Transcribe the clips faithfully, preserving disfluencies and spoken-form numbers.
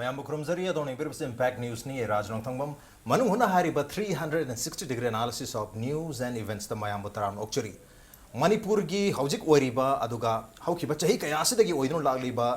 ꯃꯌꯥꯝꯕꯨ ꯈꯨꯔꯨꯝꯖꯔꯤ꯫ ꯑꯗꯣꯝꯅ ꯌꯦꯡꯕꯤꯔꯤꯕꯁꯤ Impact Newsꯅꯤ꯫ ꯑꯩ ꯔꯥꯖ ꯅꯣꯡꯊꯥꯡꯕꯝ꯫ ꯃꯅꯨꯡ ꯍꯨꯠꯅ ꯍꯥꯏꯔꯤꯕ three hundred and sixty degree analysis of news and eventsꯇ ꯃꯌꯥꯝꯕꯨ ꯇꯔꯥꯝꯅ ꯑꯣꯛꯆꯔꯤ꯫ ꯃꯅꯤꯄꯨꯔꯒꯤ ꯍꯧꯖꯤꯛ ꯑꯣꯏꯔꯤꯕ, ꯑꯗꯨꯒ ꯍꯧꯈꯤꯕ ꯆꯍꯤ ꯀꯌꯥ ꯑꯁꯤꯗꯒꯤ ꯑꯣꯏꯗꯨꯅ ꯂꯥꯛꯂꯤꯕ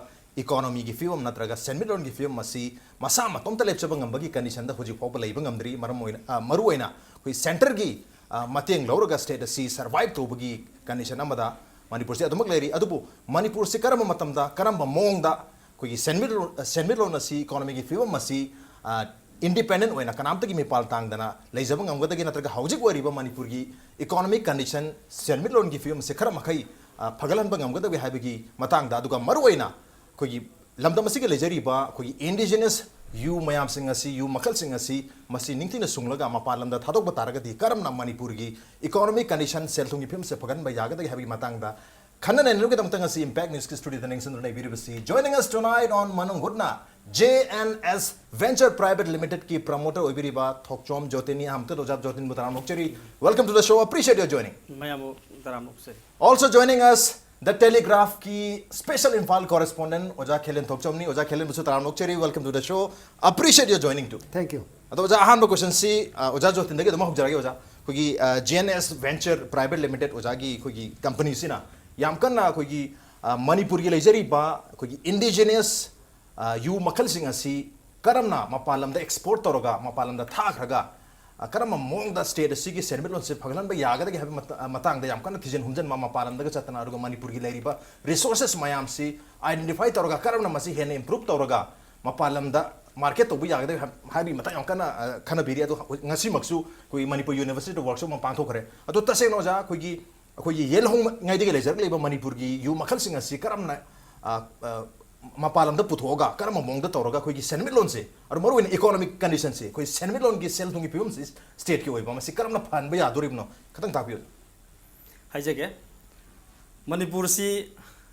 economyꯒꯤ ꯐꯤꯕꯝ ꯅꯠꯇ꯭ꯔꯒ ꯁꯦꯟꯃꯤꯠꯂꯣꯟꯒꯤ ꯐꯤꯕꯝ ꯑꯁꯤ ꯃꯁꯥ ꯃꯇꯣꯝꯇ ꯂꯦꯞꯆꯕ ꯉꯝꯕꯒꯤ conditionꯗ ꯍꯧꯖꯤꯛ ꯐꯥꯎꯕ ꯂꯩꯕ ꯉꯝꯗ꯭ꯔꯤ꯫ ꯃꯔꯝ ꯑꯣꯏꯅ, ꯑ, ꯃꯔꯨ ꯑꯣꯏꯅ ꯑꯩꯈꯣꯏ centreꯒꯤ, ꯑ, ꯃꯇꯦꯡ ꯂꯧꯔꯒ state ꯑꯁꯤ survive ꯇꯧꯕꯒꯤ condition ꯑꯃꯗ ꯃꯅꯤꯄꯨꯔꯁꯤ ꯑꯗꯨꯃꯛ ꯂꯩꯔꯤ꯫ ꯑꯗꯨꯕꯨ ꯃꯅꯤꯄꯨꯔꯁꯤ ꯀꯔꯝꯕ ꯃꯇꯝꯗ, ꯀꯔꯝꯕ ꯃꯑꯣꯡꯗ ꯑꯩꯈꯣꯏꯒꯤ ꯁꯦꯟꯃꯤꯠꯂꯣꯟ, ꯁꯦꯟꯃꯤꯠꯂꯣꯟ ꯑꯁꯤ, economyꯒꯤ ꯐꯤꯕꯝ ꯑꯁꯤ, ꯑ, independent ꯑꯣꯏꯅ ꯀꯅꯥꯝꯇꯒꯤ ꯃꯤꯄꯥꯜ ꯇꯥꯡꯗꯅ ꯂꯩꯖꯕ ꯉꯝꯒꯗꯒꯦ, ꯅꯠꯇ꯭ꯔꯒ ꯍꯧꯖꯤꯛ ꯑꯣꯏꯔꯤꯕ ꯃꯅꯤꯄꯨꯔꯒꯤ economic condition, ꯁꯦꯟꯃꯤꯠꯂꯣꯟꯒꯤ ꯐꯤꯕꯝ ꯑꯁꯤ ꯈꯔ ꯃꯈꯩ, ꯑ, ꯐꯒꯠꯍꯟꯕ ꯉꯝꯒꯗꯒꯦ ꯍꯥꯏꯕꯒꯤ ꯃꯇꯥꯡꯗ, ꯑꯗꯨꯒ ꯃꯔꯨꯑꯣꯏꯅ ꯑꯩꯈꯣꯏꯒꯤ ꯂꯝꯗꯝ ꯑꯁꯤꯒꯤ ꯂꯩꯖꯔꯤꯕ ꯑꯩꯈꯣꯏꯒꯤ indigenous ꯌꯨ ꯃꯌꯥꯝꯁꯤꯡ ꯑꯁꯤ, ꯌꯨ ꯃꯈꯜꯁꯤꯡ ꯑꯁꯤ, ꯃꯁꯤ ꯅꯤꯡꯊꯤꯅ ꯁꯨꯡꯂꯒ ꯃꯄꯥꯟ ꯂꯝꯗ ꯊꯥꯗꯣꯛꯄ ꯇꯥꯔꯒꯗꯤ ꯀꯔꯝꯅ ꯃꯅꯤꯄꯨꯔꯒꯤ economic condition, ꯁꯦꯜ ꯊꯨꯝꯒꯤ ꯐꯤꯕꯝꯁꯦ ꯐꯒꯠꯍꯟꯕ ꯌꯥꯒꯗꯒꯦ ꯍꯥꯏꯕꯒꯤ ꯃꯇꯥꯡꯗ ꯈꯟꯅ ꯅꯩꯅꯕꯒꯤꯗꯃꯛꯇ ꯉꯁꯤ Impact Newsꯀꯤ studioꯗ ꯅꯤꯡꯁꯤꯡꯗꯨꯅ ꯂꯩꯕꯤꯔꯤꯕꯁꯤ, joining us tonight on ꯃꯅꯨꯡ ꯍꯨꯠꯅ, J N S Venture Private Limitedꯀꯤ promoter ꯑꯣꯏꯕꯤꯔꯤꯕ ꯊꯣꯛꯆꯣꯝ ꯖꯣꯇꯤꯟꯅꯤ꯫ ꯑꯍꯥꯟꯕꯗ ꯑꯣꯖꯥ ꯖꯣꯇꯤꯟꯕꯨ ꯇꯔꯥꯝꯅ ꯑꯣꯛꯆꯔꯤ꯫ Welcome to the show, appreciate your joining. ꯃꯌꯥꯝꯕꯨ ꯇꯔꯥꯝꯅ ꯑꯣꯛꯆꯔꯤ꯫ Also joining us, The Telegraphꯀꯤ special Imphal correspondent ꯑꯣꯖꯥ ꯈꯦꯂꯦꯟ ꯊꯣꯛꯆꯣꯝꯅꯤ꯫ ꯑꯣꯖꯥ ꯈꯦꯂꯦꯟꯕꯨꯁꯨ ꯇꯔꯥꯝꯅ ꯑꯣꯛꯆꯔꯤ꯫ Welcome to the show, appreciate your joining too. Thank you. ꯑꯗꯣ ꯑꯣꯖꯥ, ꯑꯍꯥꯟꯕ questionꯁꯤ, ꯑ, ꯑꯣꯖꯥ ꯖꯣꯇꯤꯟꯗꯒꯤ ꯑꯗꯨꯝ ꯍꯧꯖꯔꯒꯦ ꯑꯣꯖꯥ꯫ ꯑꯩꯈꯣꯏꯒꯤ, ꯑ, J N S Venture Private Limited ꯑꯣꯖꯥꯒꯤ ꯑꯩꯈꯣꯏꯒꯤ companyꯁꯤꯅ ꯌꯥꯝ ꯀꯟꯅ ꯑꯩꯈꯣꯏꯒꯤ, ꯑ, ꯃꯅꯤꯄꯨꯔꯒꯤ ꯂꯩꯖꯔꯤꯕ ꯑꯩꯈꯣꯏꯒꯤ indigenous, ꯑ, ꯌꯨ ꯃꯈꯜꯁꯤꯡ ꯑꯁꯤ ꯀꯔꯝꯅ ꯃꯄꯥꯟ ꯂꯝꯗ export ꯇꯧꯔꯒ, ꯃꯄꯥꯟ ꯂꯝꯗ ꯊꯥꯈ꯭ꯔꯒ, ꯑ, ꯀꯔꯝꯕ ꯃꯑꯣꯡꯗ state ꯑꯁꯤꯒꯤ ꯁꯦꯟꯃꯤꯠꯂꯣꯟꯁꯦ ꯐꯒꯠꯍꯟꯕ ꯌꯥꯒꯗꯒꯦ ꯍꯥꯏꯕ ꯃꯇ-, ꯑ, ꯃꯇꯥꯡꯗ ꯌꯥꯝ ꯀꯟꯅ ꯊꯤꯖꯤꯟ ꯍꯨꯝꯖꯤꯟꯕ, ꯃꯄꯥꯟ ꯂꯝꯗꯒ ꯆꯠꯇꯅ, ꯑꯗꯨꯒ ꯃꯅꯤꯄꯨꯔꯒꯤ ꯂꯩꯔꯤꯕ resources ꯃꯌꯥꯝꯁꯤ identify ꯇꯧꯔꯒ, ꯀꯔꯝꯅ ꯃꯁꯤ ꯍꯦꯟꯅ improve ꯇꯧꯔꯒ ꯃꯄꯥꯟ ꯂꯝꯗ market ꯇꯧꯕ ꯌꯥꯒꯗꯒꯦ ꯍꯥꯏꯕ, ꯍꯥꯏꯕꯒꯤ ꯃꯇꯥꯡ ꯌꯥꯝ ꯀꯟꯅ, ꯑ, ꯈꯟꯅꯕꯤꯔꯤ꯫ ꯑꯗꯣ ꯉꯁꯤꯃꯛꯁꯨ ꯑꯩꯈꯣꯏꯒꯤ ꯃꯅꯤꯄꯨꯔ universityꯗ workshop ꯑꯃ ꯄꯥꯡꯊꯣꯛꯈ꯭ꯔꯦ꯫ ꯑꯗꯣ ꯇꯁꯦꯡꯅ ꯑꯣꯖꯥ, ꯑꯩꯈꯣꯏꯒꯤ, ꯑꯩꯈꯣꯏꯒꯤ ꯌꯦꯜꯍꯧꯉꯩꯗꯒꯤ ꯂꯩꯖꯔꯛꯂꯤꯕ ꯃꯅꯤꯄꯨꯔꯒꯤ ꯌꯨ ꯃꯈꯜꯁꯤꯡ ꯑꯁꯤ ꯀꯔꯝꯅ, ꯑ, ꯑ, ꯃꯄꯥꯟ ꯂꯝꯗ ꯄꯨꯊꯣꯛꯑꯒ, ꯀꯔꯝꯕ ꯃꯑꯣꯡꯗ ꯇꯧꯔꯒ ꯑꯩꯈꯣꯏꯒꯤ ꯁꯦꯟꯃꯤꯠꯂꯣꯟꯁꯦ, ꯑꯗꯣ ꯃꯔꯨꯑꯣꯏꯅ economic conditionꯁꯦ, ꯑꯩꯈꯣꯏ ꯁꯦꯟꯃꯤꯠꯂꯣꯟꯒꯤ, ꯁꯦꯜ ꯊꯨꯝꯒꯤ ꯐꯤꯕꯝꯁꯤ stateꯀꯤ ꯑꯣꯏꯕ, ꯃꯁꯤ ꯀꯔꯝꯅ ꯐꯍꯟꯕ ꯌꯥꯗꯣꯔꯤꯕꯅꯣ? ꯈꯤꯇꯪ ꯇꯥꯛꯄꯤꯌꯨ꯫ ꯍꯥꯏꯖꯒꯦ꯫ ꯃꯅꯤꯄꯨꯔꯁꯤ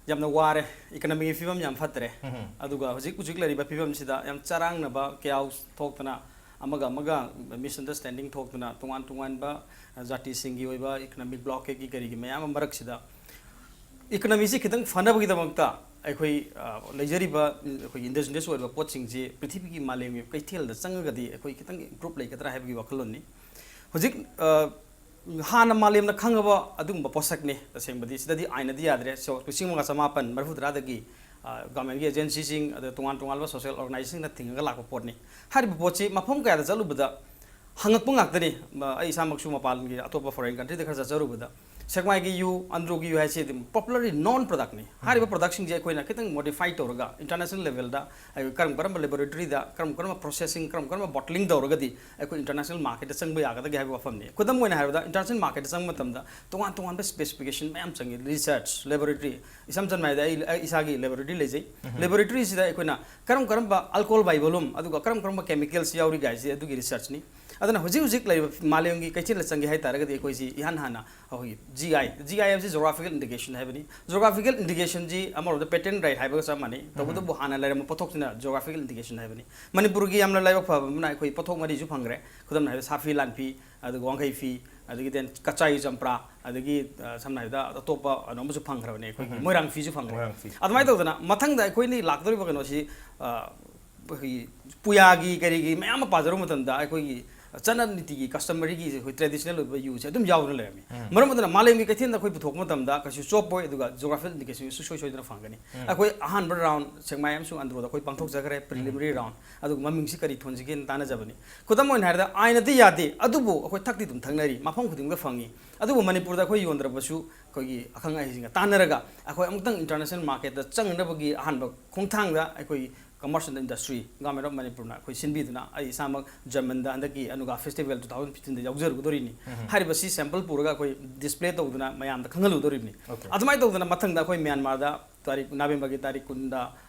ꯌꯥꯝꯅ ꯋꯥꯔꯦ, economyꯒꯤ ꯐꯤꯕꯝ ꯌꯥꯝ ꯐꯠꯇ꯭ꯔꯦ꯫ ꯎꯝ꯫ ꯑꯗꯨꯒ ꯍꯧꯖꯤꯛ ꯍꯧꯖꯤꯛ ꯂꯩꯔꯤꯕ ꯐꯤꯕꯝꯁꯤꯗ ꯌꯥꯝ ꯆꯔꯥꯡꯅꯕ chaos ꯊꯣꯛꯇꯅ, ꯑꯃꯒ ꯑꯃꯒ misunderstanding ꯊꯣꯛꯇꯅ, ꯇꯣꯉꯥꯟ ꯇꯣꯉꯥꯟꯕ ꯖꯥꯇꯤꯁꯤꯡꯒꯤ ꯑꯣꯏꯕ economic blockadeꯀꯤ ꯀꯔꯤꯒꯤ ꯃꯌꯥꯝ ꯑꯃ ꯃꯔꯛꯁꯤꯗ economyꯁꯤ ꯈꯤꯇꯪ ꯐꯅꯕꯒꯤꯗꯃꯛꯇ ꯑꯩꯈꯣꯏ ꯑ, ꯂꯩꯖꯔꯤꯕ ꯑꯩꯈꯣꯏꯒꯤ ꯏꯟꯗꯤꯖꯤꯅꯁ ꯑꯣꯏꯔꯤꯕ ꯄꯣꯠꯁꯤꯡꯁꯤ ꯄ꯭ꯔꯤꯊꯤꯕꯤꯒꯤ ꯃꯥꯂꯦꯝꯒꯤ ꯀꯩꯊꯦꯜꯗ ꯆꯪꯉꯒꯗꯤ ꯑꯩꯈꯣꯏ ꯈꯤꯇꯪ ꯏꯝꯄ꯭ꯔꯨꯞ ꯂꯩꯒꯗ꯭ꯔꯥ ꯍꯥꯏꯕꯒꯤ ꯋꯥꯈꯜꯂꯣꯟꯅꯤ꯫ ꯍꯧꯖꯤꯛ ꯑ, ꯍꯥꯟꯅ ꯃꯥꯂꯦꯝꯅ ꯈꯪꯉꯕ ꯑꯗꯨꯒꯨꯝꯕ ꯄꯣꯠꯁꯛꯅꯤ꯫ ꯇꯁꯦꯡꯕꯗꯤ ꯁꯤꯗꯗꯤ ꯑꯥꯏꯟꯅꯗꯤ ꯌꯥꯗ꯭ꯔꯦ꯫ So, ꯂꯤꯁꯤꯡ ꯑꯃꯒ ꯆꯃꯥꯄꯟ ꯃꯔꯤꯐꯨ ꯇꯔꯥꯗꯒꯤ ꯒꯚꯔꯟꯃꯦꯟꯒꯤ ꯑꯦꯖꯦꯟꯁꯤꯁꯤꯡ, ꯑꯗ ꯇꯣꯉꯥꯟ ꯇꯣꯉꯥꯟꯕ ꯁꯣꯁꯤꯌꯦꯜ ꯑꯣꯔꯒꯅꯥꯏꯖꯦꯁꯟꯅ ꯊꯤꯡꯉꯒ ꯂꯥꯛꯄ ꯄꯣꯠꯅꯤ꯫ ꯍꯥꯏꯔꯤꯕ ꯄꯣꯠꯁꯤ ꯃꯐꯝ ꯀꯌꯥꯗ ꯆꯠꯂꯨꯕꯗ ꯍꯪꯉꯛꯄ ꯉꯥꯛꯇꯅꯤ꯫ ꯃ-, ꯑꯩ ꯏꯁꯥꯃꯛꯁꯨ ꯃꯄꯥꯟꯒꯤ ꯑꯇꯣꯞꯄ ꯐꯣꯔꯦꯟ ꯀꯟꯇ꯭ꯔꯤꯗ ꯈꯔ ꯆꯠꯆꯔꯨꯕꯗ ꯁꯦꯛꯃꯥꯏꯒꯤ ꯌꯨ, ꯑꯟꯗ꯭ꯔꯣꯒꯤ ꯌꯨ ꯍꯥꯏꯁꯤ ꯑꯗꯨꯝ ꯄꯣꯄꯨꯂꯔꯂꯤ ꯅꯣꯟ ꯄ꯭ꯔꯗꯛꯅꯤ꯫ ꯍꯥꯏꯔꯤꯕ ꯄ꯭ꯔꯗꯛꯁꯤꯡꯁꯦ ꯑꯩꯈꯣꯏꯅ ꯈꯤꯇꯪ ꯃꯣꯗꯤꯐꯥꯏ ꯇꯧꯔꯒ ꯏꯟꯇꯔꯅꯦꯁꯅꯦꯜ ꯂꯦꯚꯦꯜꯗ ꯑꯩꯈꯣꯏ ꯀꯔꯝ ꯀꯔꯝꯕ ꯂꯦꯕꯣꯔꯦꯇꯔꯤꯗ, ꯀꯔꯝ ꯀꯔꯝꯕ ꯄ꯭ꯔꯣꯁꯦꯁꯤꯡ, ꯀꯔꯝ ꯀꯔꯝꯕ ꯕꯣꯇꯂꯤꯡ ꯇꯧꯔꯒꯗꯤ ꯑꯩꯈꯣꯏ ꯏꯟꯇꯔꯅꯦꯁꯅꯦꯜ ꯃꯥꯔꯀꯦꯠꯇ ꯆꯪꯕ ꯌꯥꯒꯗꯒꯦ ꯍꯥꯏꯕ ꯋꯥꯐꯝꯅꯤ꯫ ꯈꯨꯗꯝ ꯑꯣꯏꯅ ꯍꯥꯏꯔꯕꯗ, ꯏꯟꯇꯔꯅꯦꯁꯅꯦꯜ ꯃꯥꯔꯀꯦꯠꯇ ꯆꯪꯕ ꯃꯇꯝꯗ ꯇꯣꯉꯥꯟ ꯇꯣꯉꯥꯟꯕ ꯁ꯭ꯄꯦꯁꯤꯐꯤꯀꯦꯁꯟ ꯃꯌꯥꯝ ꯆꯪꯉꯤ꯫ ꯔꯤꯁꯔꯆ ꯂꯦꯕꯣꯔꯦꯇꯔꯤ, ꯏꯁꯝ ꯁꯝꯅ ꯍꯥꯏꯔꯕꯗ ꯑꯩ, ꯑꯩ ꯏꯁꯥꯒꯤ ꯂꯦꯕꯣꯔꯦꯇꯔꯤ ꯂꯩꯖꯩ꯫ ꯂꯦꯕꯣꯔꯦꯇꯔꯤꯁꯤꯗ ꯑꯩꯈꯣꯏꯅ ꯀꯔꯝ ꯀꯔꯝꯕ ꯑꯜꯀꯣꯍꯣꯜ ꯕꯥꯏ ꯚꯣꯂꯨꯝ, ꯑꯗꯨꯒ ꯀꯔꯝ ꯀꯔꯝꯕ ꯀꯦꯃꯤꯀꯦꯜꯁ ꯌꯥꯎꯔꯤꯒꯦ ꯍꯥꯏꯁꯦ ꯑꯗꯨꯒꯤ ꯔꯤꯁꯔꯆꯅꯤ꯫ ꯑꯗꯨꯅ ꯍꯧꯖꯤꯛ ꯍꯧꯖꯤꯛ ꯂꯩꯔꯤꯕ ꯃꯥꯂꯦꯝꯒꯤ ꯀꯩꯊꯦꯜꯗ ꯆꯪꯒꯦ ꯍꯥꯏ ꯇꯥꯔꯒꯗꯤ ꯑꯩꯈꯣꯏꯁꯤ ꯏꯍꯥꯟ ꯍꯥꯟꯅ ꯑꯩꯈꯣꯏꯒꯤ ꯖꯤ ꯑꯥꯏ, ꯖꯤ ꯑꯥꯏ ꯍꯥꯏꯕꯁꯤ ꯖꯣꯒ꯭ꯔꯥꯐꯤꯀꯦꯜ ꯏꯟꯗꯤꯀꯦꯁꯟ ꯍꯥꯏꯕꯅꯤ꯫ ꯖꯣꯒ꯭ꯔꯥꯐꯤꯀꯦꯜ ꯏꯟꯗꯤꯀꯦꯁꯟꯁꯤ ꯑꯃꯔꯣꯝꯗ ꯄꯦꯇꯦꯟ ꯔꯥꯏꯠ ꯍꯥꯏꯕꯒ ꯆꯞ ꯃꯥꯟꯅꯩ꯫ ꯇꯧꯕꯇꯕꯨ ꯍꯥꯟꯅ ꯂꯩꯔꯝꯕ ꯄꯣꯠꯊꯣꯛꯁꯤꯅ ꯖꯣꯒ꯭ꯔꯥꯐꯤꯀꯦꯜ ꯏꯟꯗꯤꯀꯦꯁꯟ ꯍꯥꯏꯕꯅꯤ꯫ ꯃꯅꯤꯄꯨꯔꯒꯤ ꯌꯥꯝꯅ ꯂꯥꯏꯕꯛ ꯐꯕ ꯑꯃꯅ ꯑꯩꯈꯣꯏ ꯄꯣꯠꯊꯣꯛ ꯃꯔꯤꯁꯨ ꯐꯪꯈ꯭ꯔꯦ꯫ ꯈꯨꯗꯝ ꯍꯥꯏꯔꯕꯗ ꯁꯥꯐꯤ ꯂꯥꯟꯐꯤ, ꯑꯗꯨꯒ ꯋꯥꯡꯈꯩ ꯐꯤ, ꯑꯗꯒꯤ then ꯀꯆꯥꯏ ꯆꯝꯄ꯭ꯔꯥ, ꯑꯗꯒꯤ, ꯑ, ꯁꯝꯅ ꯍꯥꯏꯔꯕꯗ ꯑꯇꯣꯞꯄ ꯀꯩꯅꯣ ꯑꯃꯁꯨ ꯐꯪꯈ꯭ꯔꯕꯅꯦ, ꯑꯩꯈꯣꯏꯒꯤ ꯃꯣꯏꯔꯥꯡ ꯐꯤꯁꯨ ꯐꯪꯈ꯭ꯔꯦ꯫ ꯃꯣꯏꯔꯥꯡ ꯐꯤ꯫ ꯑꯗꯨꯃꯥꯏꯅ ꯇꯧꯗꯅ ꯃꯊꯪꯗ ꯑꯩꯈꯣꯏꯅ ꯂꯥꯛꯀꯗꯧꯔꯤꯕ ꯀꯩꯅꯣꯁꯤ, ꯑ, ꯑꯩꯈꯣꯏꯒꯤ ꯄꯨꯌꯥꯒꯤ ꯀꯔꯤꯒꯤ ꯃꯌꯥꯝ ꯑꯃ ꯄꯥꯖꯔꯨꯕ ꯃꯇꯝꯗ ꯑꯩꯈꯣꯏꯒꯤ ꯆꯠꯅ ꯅꯤꯇꯤꯒꯤ ꯀꯁꯇꯃꯔꯤꯒꯤ ꯑꯩꯈꯣꯏ ꯇ꯭ꯔꯦꯗꯤꯁꯅꯦꯜ ꯑꯣꯏꯕ ꯌꯨꯁꯦ ꯑꯗꯨꯝ ꯌꯥꯎꯗꯨꯅ ꯂꯩꯔꯝꯃꯤ꯫ ꯃꯔꯝ ꯑꯗꯨꯅ ꯃꯥꯂꯦꯝꯒꯤ ꯀꯩꯊꯦꯜꯗ ꯑꯩꯈꯣꯏ ꯄꯨꯊꯣꯛꯄ ꯃꯇꯝꯗ ꯀꯩꯁꯨ ꯆꯣꯞꯄꯣꯏ, ꯑꯗꯨꯒ ꯖꯣꯒ꯭ꯔꯥꯐꯤꯀꯦꯜ ꯏꯟꯗꯤꯀꯦꯁꯟꯁꯨ ꯁꯨꯡꯁꯣꯏ ꯁꯣꯏꯗꯅ ꯐꯪꯒꯅꯤ꯫ ꯑꯩꯈꯣꯏ ꯑꯍꯥꯟꯕ ꯔꯥꯎꯟ ꯁꯦꯛꯃꯥꯏ ꯑꯃꯁꯨꯡ ꯑꯟꯗ꯭ꯔꯣꯗ ꯑꯩꯈꯣꯏ ꯄꯥꯡꯊꯣꯛꯆꯈ꯭ꯔꯦ, ꯄ꯭ꯔꯤꯂꯤꯃꯤꯅꯔꯤ ꯔꯥꯎꯟ꯫ ꯑꯗꯨꯒ ꯃꯃꯤꯡꯁꯤ ꯀꯔꯤ ꯊꯣꯟꯁꯤꯒꯦꯅ ꯇꯥꯟꯅꯖꯕꯅꯤ꯫ ꯈꯨꯗꯝ ꯑꯣꯏꯅ ꯍꯥꯏꯔꯕꯗ, ꯑꯥꯏꯟꯅꯗꯤ ꯌꯥꯗꯦ, ꯑꯗꯨꯕꯨ ꯑꯩꯈꯣꯏ ꯊꯛꯇꯤ ꯑꯗꯨꯝ ꯊꯛꯅꯔꯤ, ꯃꯐꯝ ꯈꯨꯗꯤꯡꯃꯛꯇ ꯐꯪꯉꯤ꯫ ꯑꯗꯨꯕꯨ ꯃꯅꯤꯄꯨꯔꯗ ꯑꯩꯈꯣꯏ ꯌꯣꯟꯗ꯭ꯔꯕꯁꯨ, ꯑꯩꯈꯣꯏꯒꯤ ꯑꯈꯪ ꯑꯍꯩꯁꯤꯡꯒ ꯇꯥꯟꯅꯔꯒ ꯑꯩꯈꯣꯏ ꯑꯃꯨꯛꯇꯪ ꯏꯟꯇꯔꯅꯦꯁꯅꯦꯜ ꯃꯥꯔꯀꯦꯠꯇ ꯆꯪꯅꯕꯒꯤ ꯑꯍꯥꯟꯕ ꯈꯣꯡꯊꯥꯡꯗ ꯑꯩꯈꯣꯏ Commerce and Industry, Government of ꯃꯅꯤꯄꯨꯔꯅ ꯑꯩꯈꯣꯏ ꯁꯤꯟꯕꯤꯗꯨꯅ, ꯑꯩ ꯏꯁꯥꯃꯛ ꯖꯔꯃꯟꯗ ꯍꯟꯗꯛꯀꯤ ꯑꯅꯨꯒꯥ ꯐꯦꯁꯇꯤꯚꯦꯜ ꯇꯨ ꯊꯥꯎꯖꯟ ꯐꯤꯐꯇꯤꯟꯗ ꯌꯥꯎꯖꯔꯨꯒꯗꯧꯔꯤꯅꯤ꯫ ꯍꯥꯏꯔꯤꯕꯁꯤ ꯁꯦꯝꯄꯜ ꯄꯨꯔꯒ ꯑꯩꯈꯣꯏ ꯗꯤꯁꯄ꯭ꯂꯦ ꯇꯧꯗꯨꯅ ꯃꯌꯥꯝꯗ ꯈꯪꯍꯜꯂꯨꯗꯧꯔꯤꯕꯅꯤ꯫ ꯑꯗꯨꯃꯥꯏꯅ ꯇꯧꯗꯅ ꯃꯊꯪꯗ ꯑꯩꯈꯣꯏ ꯃ꯭ꯌꯥꯟꯃꯥꯔꯗ ꯇꯥꯔꯤꯛ, ꯅꯕꯦꯝꯕꯔꯒꯤ ꯇꯥꯔꯤꯛ ꯀꯨꯟꯗ,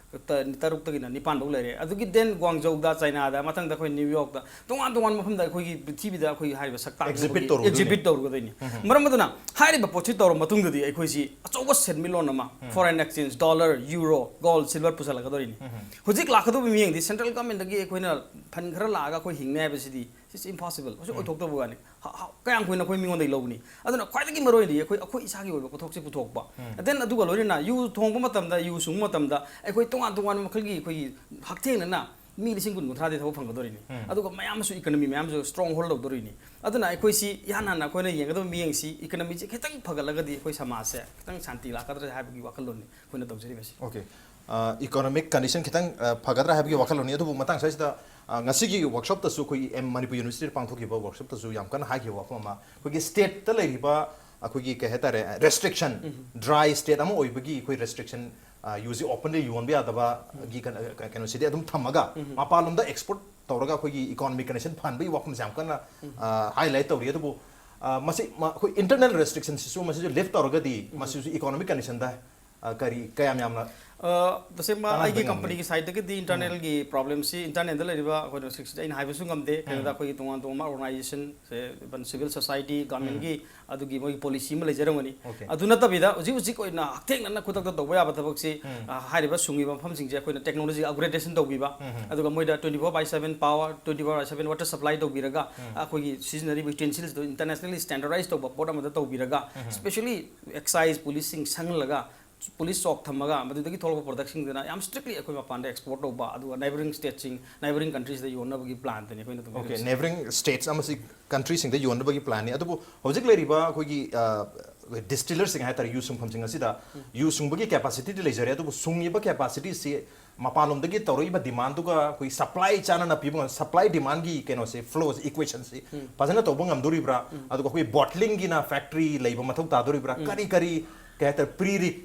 ꯇ-, ꯇꯔꯨꯛꯇꯒꯤꯅ ꯅꯤꯄꯥꯟ ꯐꯥꯎ ꯂꯩꯔꯦ꯫ ꯑꯗꯨꯒꯤ then ꯒ꯭ꯋꯥꯡꯖꯧꯗ, ꯆꯥꯏꯅꯥꯗ, ꯃꯊꯪꯗ ꯑꯩꯈꯣꯏ ꯅ꯭ꯌꯨ ꯌꯣꯔꯛꯇ, ꯇꯣꯉꯥꯟ ꯇꯣꯉꯥꯟꯕ ꯃꯐꯝꯗ ꯑꯩꯈꯣꯏꯒꯤ ꯄ꯭ꯔꯤꯊꯤꯕꯤꯗ ꯑꯩꯈꯣꯏ ꯍꯥꯏꯔꯤꯕ ꯁꯛ ꯇꯥꯛꯅꯕꯒꯤ exhibit ꯇꯧꯔꯨꯗꯣꯏꯅꯤ꯫ Exhibit ꯇꯧꯔꯨꯒꯗꯣꯏꯅꯤ꯫ ꯃꯔꯝ ꯑꯗꯨꯅ ꯍꯥꯏꯔꯤꯕ ꯄꯣꯠꯁꯤ ꯇꯧꯔꯕ ꯃꯇꯨꯡꯗꯗꯤ ꯑꯩꯈꯣꯏꯁꯤ ꯑꯆꯧꯕ ꯁꯦꯟꯃꯤꯠꯂꯣꯟ ꯑꯃ, foreign exchange, dollar, euro, gold, silver ꯄꯨꯁꯜꯂꯛꯀꯗꯧꯔꯤꯅꯤ꯫ ꯍꯧꯖꯤꯛ ꯂꯥꯛꯀꯗꯧꯕ ꯃꯤꯌꯦꯡꯗꯤ central government ꯇꯒꯤ ꯑꯩꯈꯣꯏꯅ fund ꯈꯔ ꯂꯥꯛꯑꯒ ꯑꯩꯈꯣꯏ ꯍꯤꯡꯅꯤ ꯍꯥꯏꯕꯁꯤꯗꯤ, it's impossible, ꯃꯁꯤ ꯑꯣꯏꯊꯣꯛꯇꯕ ꯋꯥꯅꯤ꯫ ꯍ- ꯀꯌꯥꯝ ꯀꯨꯏꯅ ꯑꯩꯈꯣꯏ ꯃꯤꯉꯣꯟꯗꯒꯤ ꯂꯧꯒꯅꯤ? ꯑꯗꯨꯅ ꯈ꯭ꯋꯥꯏꯗꯒꯤ ꯃꯔꯨ ꯑꯣꯏꯅꯗꯤ ꯑꯩꯈꯣꯏ ꯑꯩꯈꯣꯏ ꯏꯁꯥꯒꯤ ꯑꯣꯏꯕ ꯄꯣꯠꯊꯣꯛꯁꯦ ꯄꯨꯊꯣꯛꯄ꯫ And then ꯑꯗꯨꯒ ꯂꯣꯏꯅꯅ ꯌꯨ ꯊꯣꯡꯕ ꯃꯇꯝꯗ, ꯌꯨ ꯁꯨꯡꯕ ꯃꯇꯝꯗ ꯑꯩꯈꯣꯏ ꯇꯣꯉꯥꯟ ꯇꯣꯉꯥꯟꯕ ꯃꯈꯜꯒꯤ ꯑꯩꯈꯣꯏꯒꯤ ꯍꯛꯊꯦꯡꯅꯅ ꯃꯤ ꯂꯤꯁꯤꯡ ꯀꯨꯟ ꯀꯨꯟꯊ꯭ꯔꯥꯗꯤ ꯊꯕꯛ ꯐꯪꯒꯗꯧꯔꯤꯅꯤ꯫ ꯑꯗꯨꯒ ꯃꯌꯥꯝ ꯑꯃꯁꯨ, economy ꯃꯌꯥꯝ ꯑꯃꯁꯨ strong hold ꯇꯧꯗꯧꯔꯤꯅꯤ꯫ ꯑꯗꯨꯅ ꯑꯩꯈꯣꯏꯁꯤ ꯏꯍꯥꯟ ꯍꯥꯟꯅ ꯑꯩꯈꯣꯏꯅ ꯌꯦꯡꯒꯗꯕ ꯃꯤꯠꯌꯦꯡꯁꯤ economyꯁꯤ ꯈꯤꯇꯪ ꯐꯒꯠꯂꯒꯗꯤ ꯑꯩꯈꯣꯏ ꯁꯃꯥꯖꯁꯦ ꯈꯤꯇꯪ ꯁꯥꯟꯇꯤ ꯂꯥꯛꯀꯗ꯭ꯔꯥ ꯍꯥꯏꯕꯒꯤ ꯋꯥꯈꯜꯂꯣꯟꯅꯤ ꯑꯩꯈꯣꯏꯅ ꯇꯧꯖꯔꯤꯕꯁꯤ꯫ Okay. ꯑ, economic condition ꯈꯤꯇꯪ, ꯑ, ꯐꯒꯗ꯭ꯔꯥ ꯍꯥꯏꯕꯒꯤ ꯋꯥꯈꯜꯂꯣꯟꯅꯤ꯫ ꯑꯗꯨꯕꯨ ꯃꯇꯥꯡ ꯑꯁꯤꯗ, ꯑ, ꯉꯁꯤꯒꯤ workshopꯇꯁꯨ ꯑꯩꯈꯣꯏ ꯑꯦꯝ ꯃꯅꯤꯄꯨꯔ ꯌꯨꯅꯤꯚꯔꯁꯤꯇꯤꯗ ꯄꯥꯡꯊꯣꯛꯈꯤꯕ workshopꯇꯁꯨ ꯌꯥꯝ ꯀꯟꯅ ꯍꯥꯏꯈꯤꯕ ꯋꯥꯐꯝ ꯑꯃ, ꯑꯩꯈꯣꯏꯒꯤ stateꯇ ꯂꯩꯔꯤꯕ ꯑꯩꯈꯣꯏꯒꯤ ꯀꯩ ꯍꯥꯏꯇꯥꯔꯦ, restriction, dry state ꯑꯃ ꯑꯣꯏꯕꯒꯤ ꯑꯩꯈꯣꯏ restriction, ꯑ, ꯌꯨꯁꯤ openly ꯌꯣꯟꯕ ꯌꯥꯗꯕꯒꯤ ꯀꯩꯅꯣ, ꯀꯩꯅꯣꯁꯤꯗꯤ ꯑꯗꯨꯝ ꯊꯝꯃꯒ ꯃꯄꯥꯟꯂꯣꯝꯗ export ꯇꯧꯔꯒ ꯑꯩꯈꯣꯏꯒꯤ economic condition ꯐꯍꯟꯕꯒꯤ ꯋꯥꯐꯝꯁꯦ ꯌꯥꯝ ꯀꯟꯅ, ꯑ, highlight ꯇꯧꯔꯤ꯫ ꯑꯗꯨꯕꯨ, ꯑ, ꯃꯁꯤ ꯃ- ꯑꯩꯈꯣꯏ internal restrictionꯁꯤꯁꯨ ꯃꯁꯤꯁꯨ lift ꯇꯧꯔꯒꯗꯤ ꯃꯁꯤꯁꯨ economic conditionꯗ, ꯑ, ꯀꯔꯤ ꯀꯌꯥꯝ ꯌꯥꯝꯅ ꯑ, ꯇꯁꯦꯡꯕ ꯀꯥꯟꯅꯕ ꯑꯩꯒꯤ ꯉꯝꯒꯅꯤ? Companyꯒꯤ sideꯇꯒꯤꯗꯤ internalꯒꯤ problemꯁꯤ internalꯗ ꯂꯩꯔꯤꯕ ꯑꯩꯈꯣꯏꯅ restrictionꯁꯦ ꯑꯩꯅ ꯍꯥꯏꯕꯁꯨ ꯉꯝꯗꯦ꯫ ꯀꯩꯅꯣꯗ ꯑꯩꯈꯣꯏꯒꯤ ꯇꯣꯉꯥꯟ ꯇꯣꯉꯥꯟꯕ organizationꯁꯦ, even civil society, governmentꯀꯤ ꯑꯗꯨꯒꯤ ꯃꯣꯏꯒꯤ policy ꯑꯃ ꯂꯩꯖꯔꯝꯒꯅꯤ꯫ Okay. ꯑꯗꯨ ꯅꯠꯇꯕꯤꯗ ꯍꯧꯖꯤꯛ ꯍꯧꯖꯤꯛ ꯑꯣꯏꯅ ꯍꯛꯊꯦꯡꯅꯅ ꯈꯨꯗꯛꯇ ꯇꯧꯕ ꯌꯥꯕ ꯊꯕꯛꯁꯤ, ꯑ, ꯍꯥꯏꯔꯤꯕ ꯁꯨꯡꯉꯤꯕ ꯃꯐꯝꯁꯤꯡꯁꯦ ꯑꯩꯈꯣꯏꯅ technology upgradation ꯇꯧꯕꯤꯕ, ꯑꯗꯨꯒ ꯃꯣꯏꯗ twenty four by seven power, twenty four by seven water supply ꯇꯧꯕꯤꯔꯒ, ꯑꯩꯈꯣꯏꯒꯤ ꯁꯤꯖꯤꯟꯅꯔꯤꯕ utensilsꯗꯨ internationally standardize ꯇꯧꯕ ꯄꯣꯠ ꯑꯃꯗ ꯇꯧꯕꯤꯔꯒ, specially excise policeꯁꯤꯡ ꯁꯪꯍꯜꯂꯒ, police ꯆꯣꯛ ꯊꯝꯃꯒ ꯃꯗꯨꯗꯒꯤ ꯊꯣꯛꯂꯛꯄ productꯁꯤꯡꯗꯨꯅ ꯌꯥꯝ strictly ꯑꯩꯈꯣꯏ ꯃꯄꯥꯟꯗ export ꯇꯧꯕ, ꯑꯗꯨꯒ neighbouring stateꯁꯤꯡ, neighbouring countriesꯗ ꯌꯣꯟꯅꯕꯒꯤ planꯗꯨꯅꯤ ꯑꯩꯈꯣꯏꯅ Okay, ꯇꯧꯖꯔꯤꯁꯦ꯫ neighbouring states ꯑꯃꯁꯨꯡ countryꯁꯤꯡꯗ ꯌꯣꯟꯅꯕꯒꯤ planꯅꯤ꯫ ꯑꯗꯨꯕꯨ ꯍꯧꯖꯤꯛ ꯂꯩꯔꯤꯕ ꯑꯩꯈꯣꯏꯒꯤ, ꯑ, distillerꯁꯤꯡ ꯍꯥꯏꯇꯥꯔꯦ, ꯌꯨ ꯁꯨꯡꯐꯝꯁꯤꯡ ꯑꯁꯤꯗ ꯌꯨ ꯁꯨꯡꯕꯒꯤ capacityꯗꯤ ꯂꯩꯖꯔꯦ, ꯑꯗꯨꯕꯨ ꯁꯨꯡꯉꯤꯕ capacityꯁꯤ ꯃꯄꯥꯟꯂꯣꯝꯗꯒꯤ ꯇꯧꯔꯛꯏꯕ demandꯗꯨꯒ ꯑꯩꯈꯣꯏ supply ꯆꯥꯟꯅꯅ ꯄꯤꯕ ꯉꯝ-, supply demandꯒꯤ ꯀꯩꯅꯣꯁꯦ, flowꯁꯦ, equationꯁꯦ ꯐꯖꯅ ꯇꯧꯕ ꯉꯝꯗꯣꯔꯤꯕ꯭ꯔꯥ? ꯑꯗꯨꯒ ꯑꯩꯈꯣꯏ bottlingꯒꯤꯅ factory ꯂꯩꯕ ꯃꯊꯧ ꯇꯥꯗꯣꯔꯤꯕ꯭ꯔꯥ? ꯀꯔꯤ ꯀꯔꯤ, ꯀꯩ ꯍꯥꯏꯇꯥꯔꯦ, pre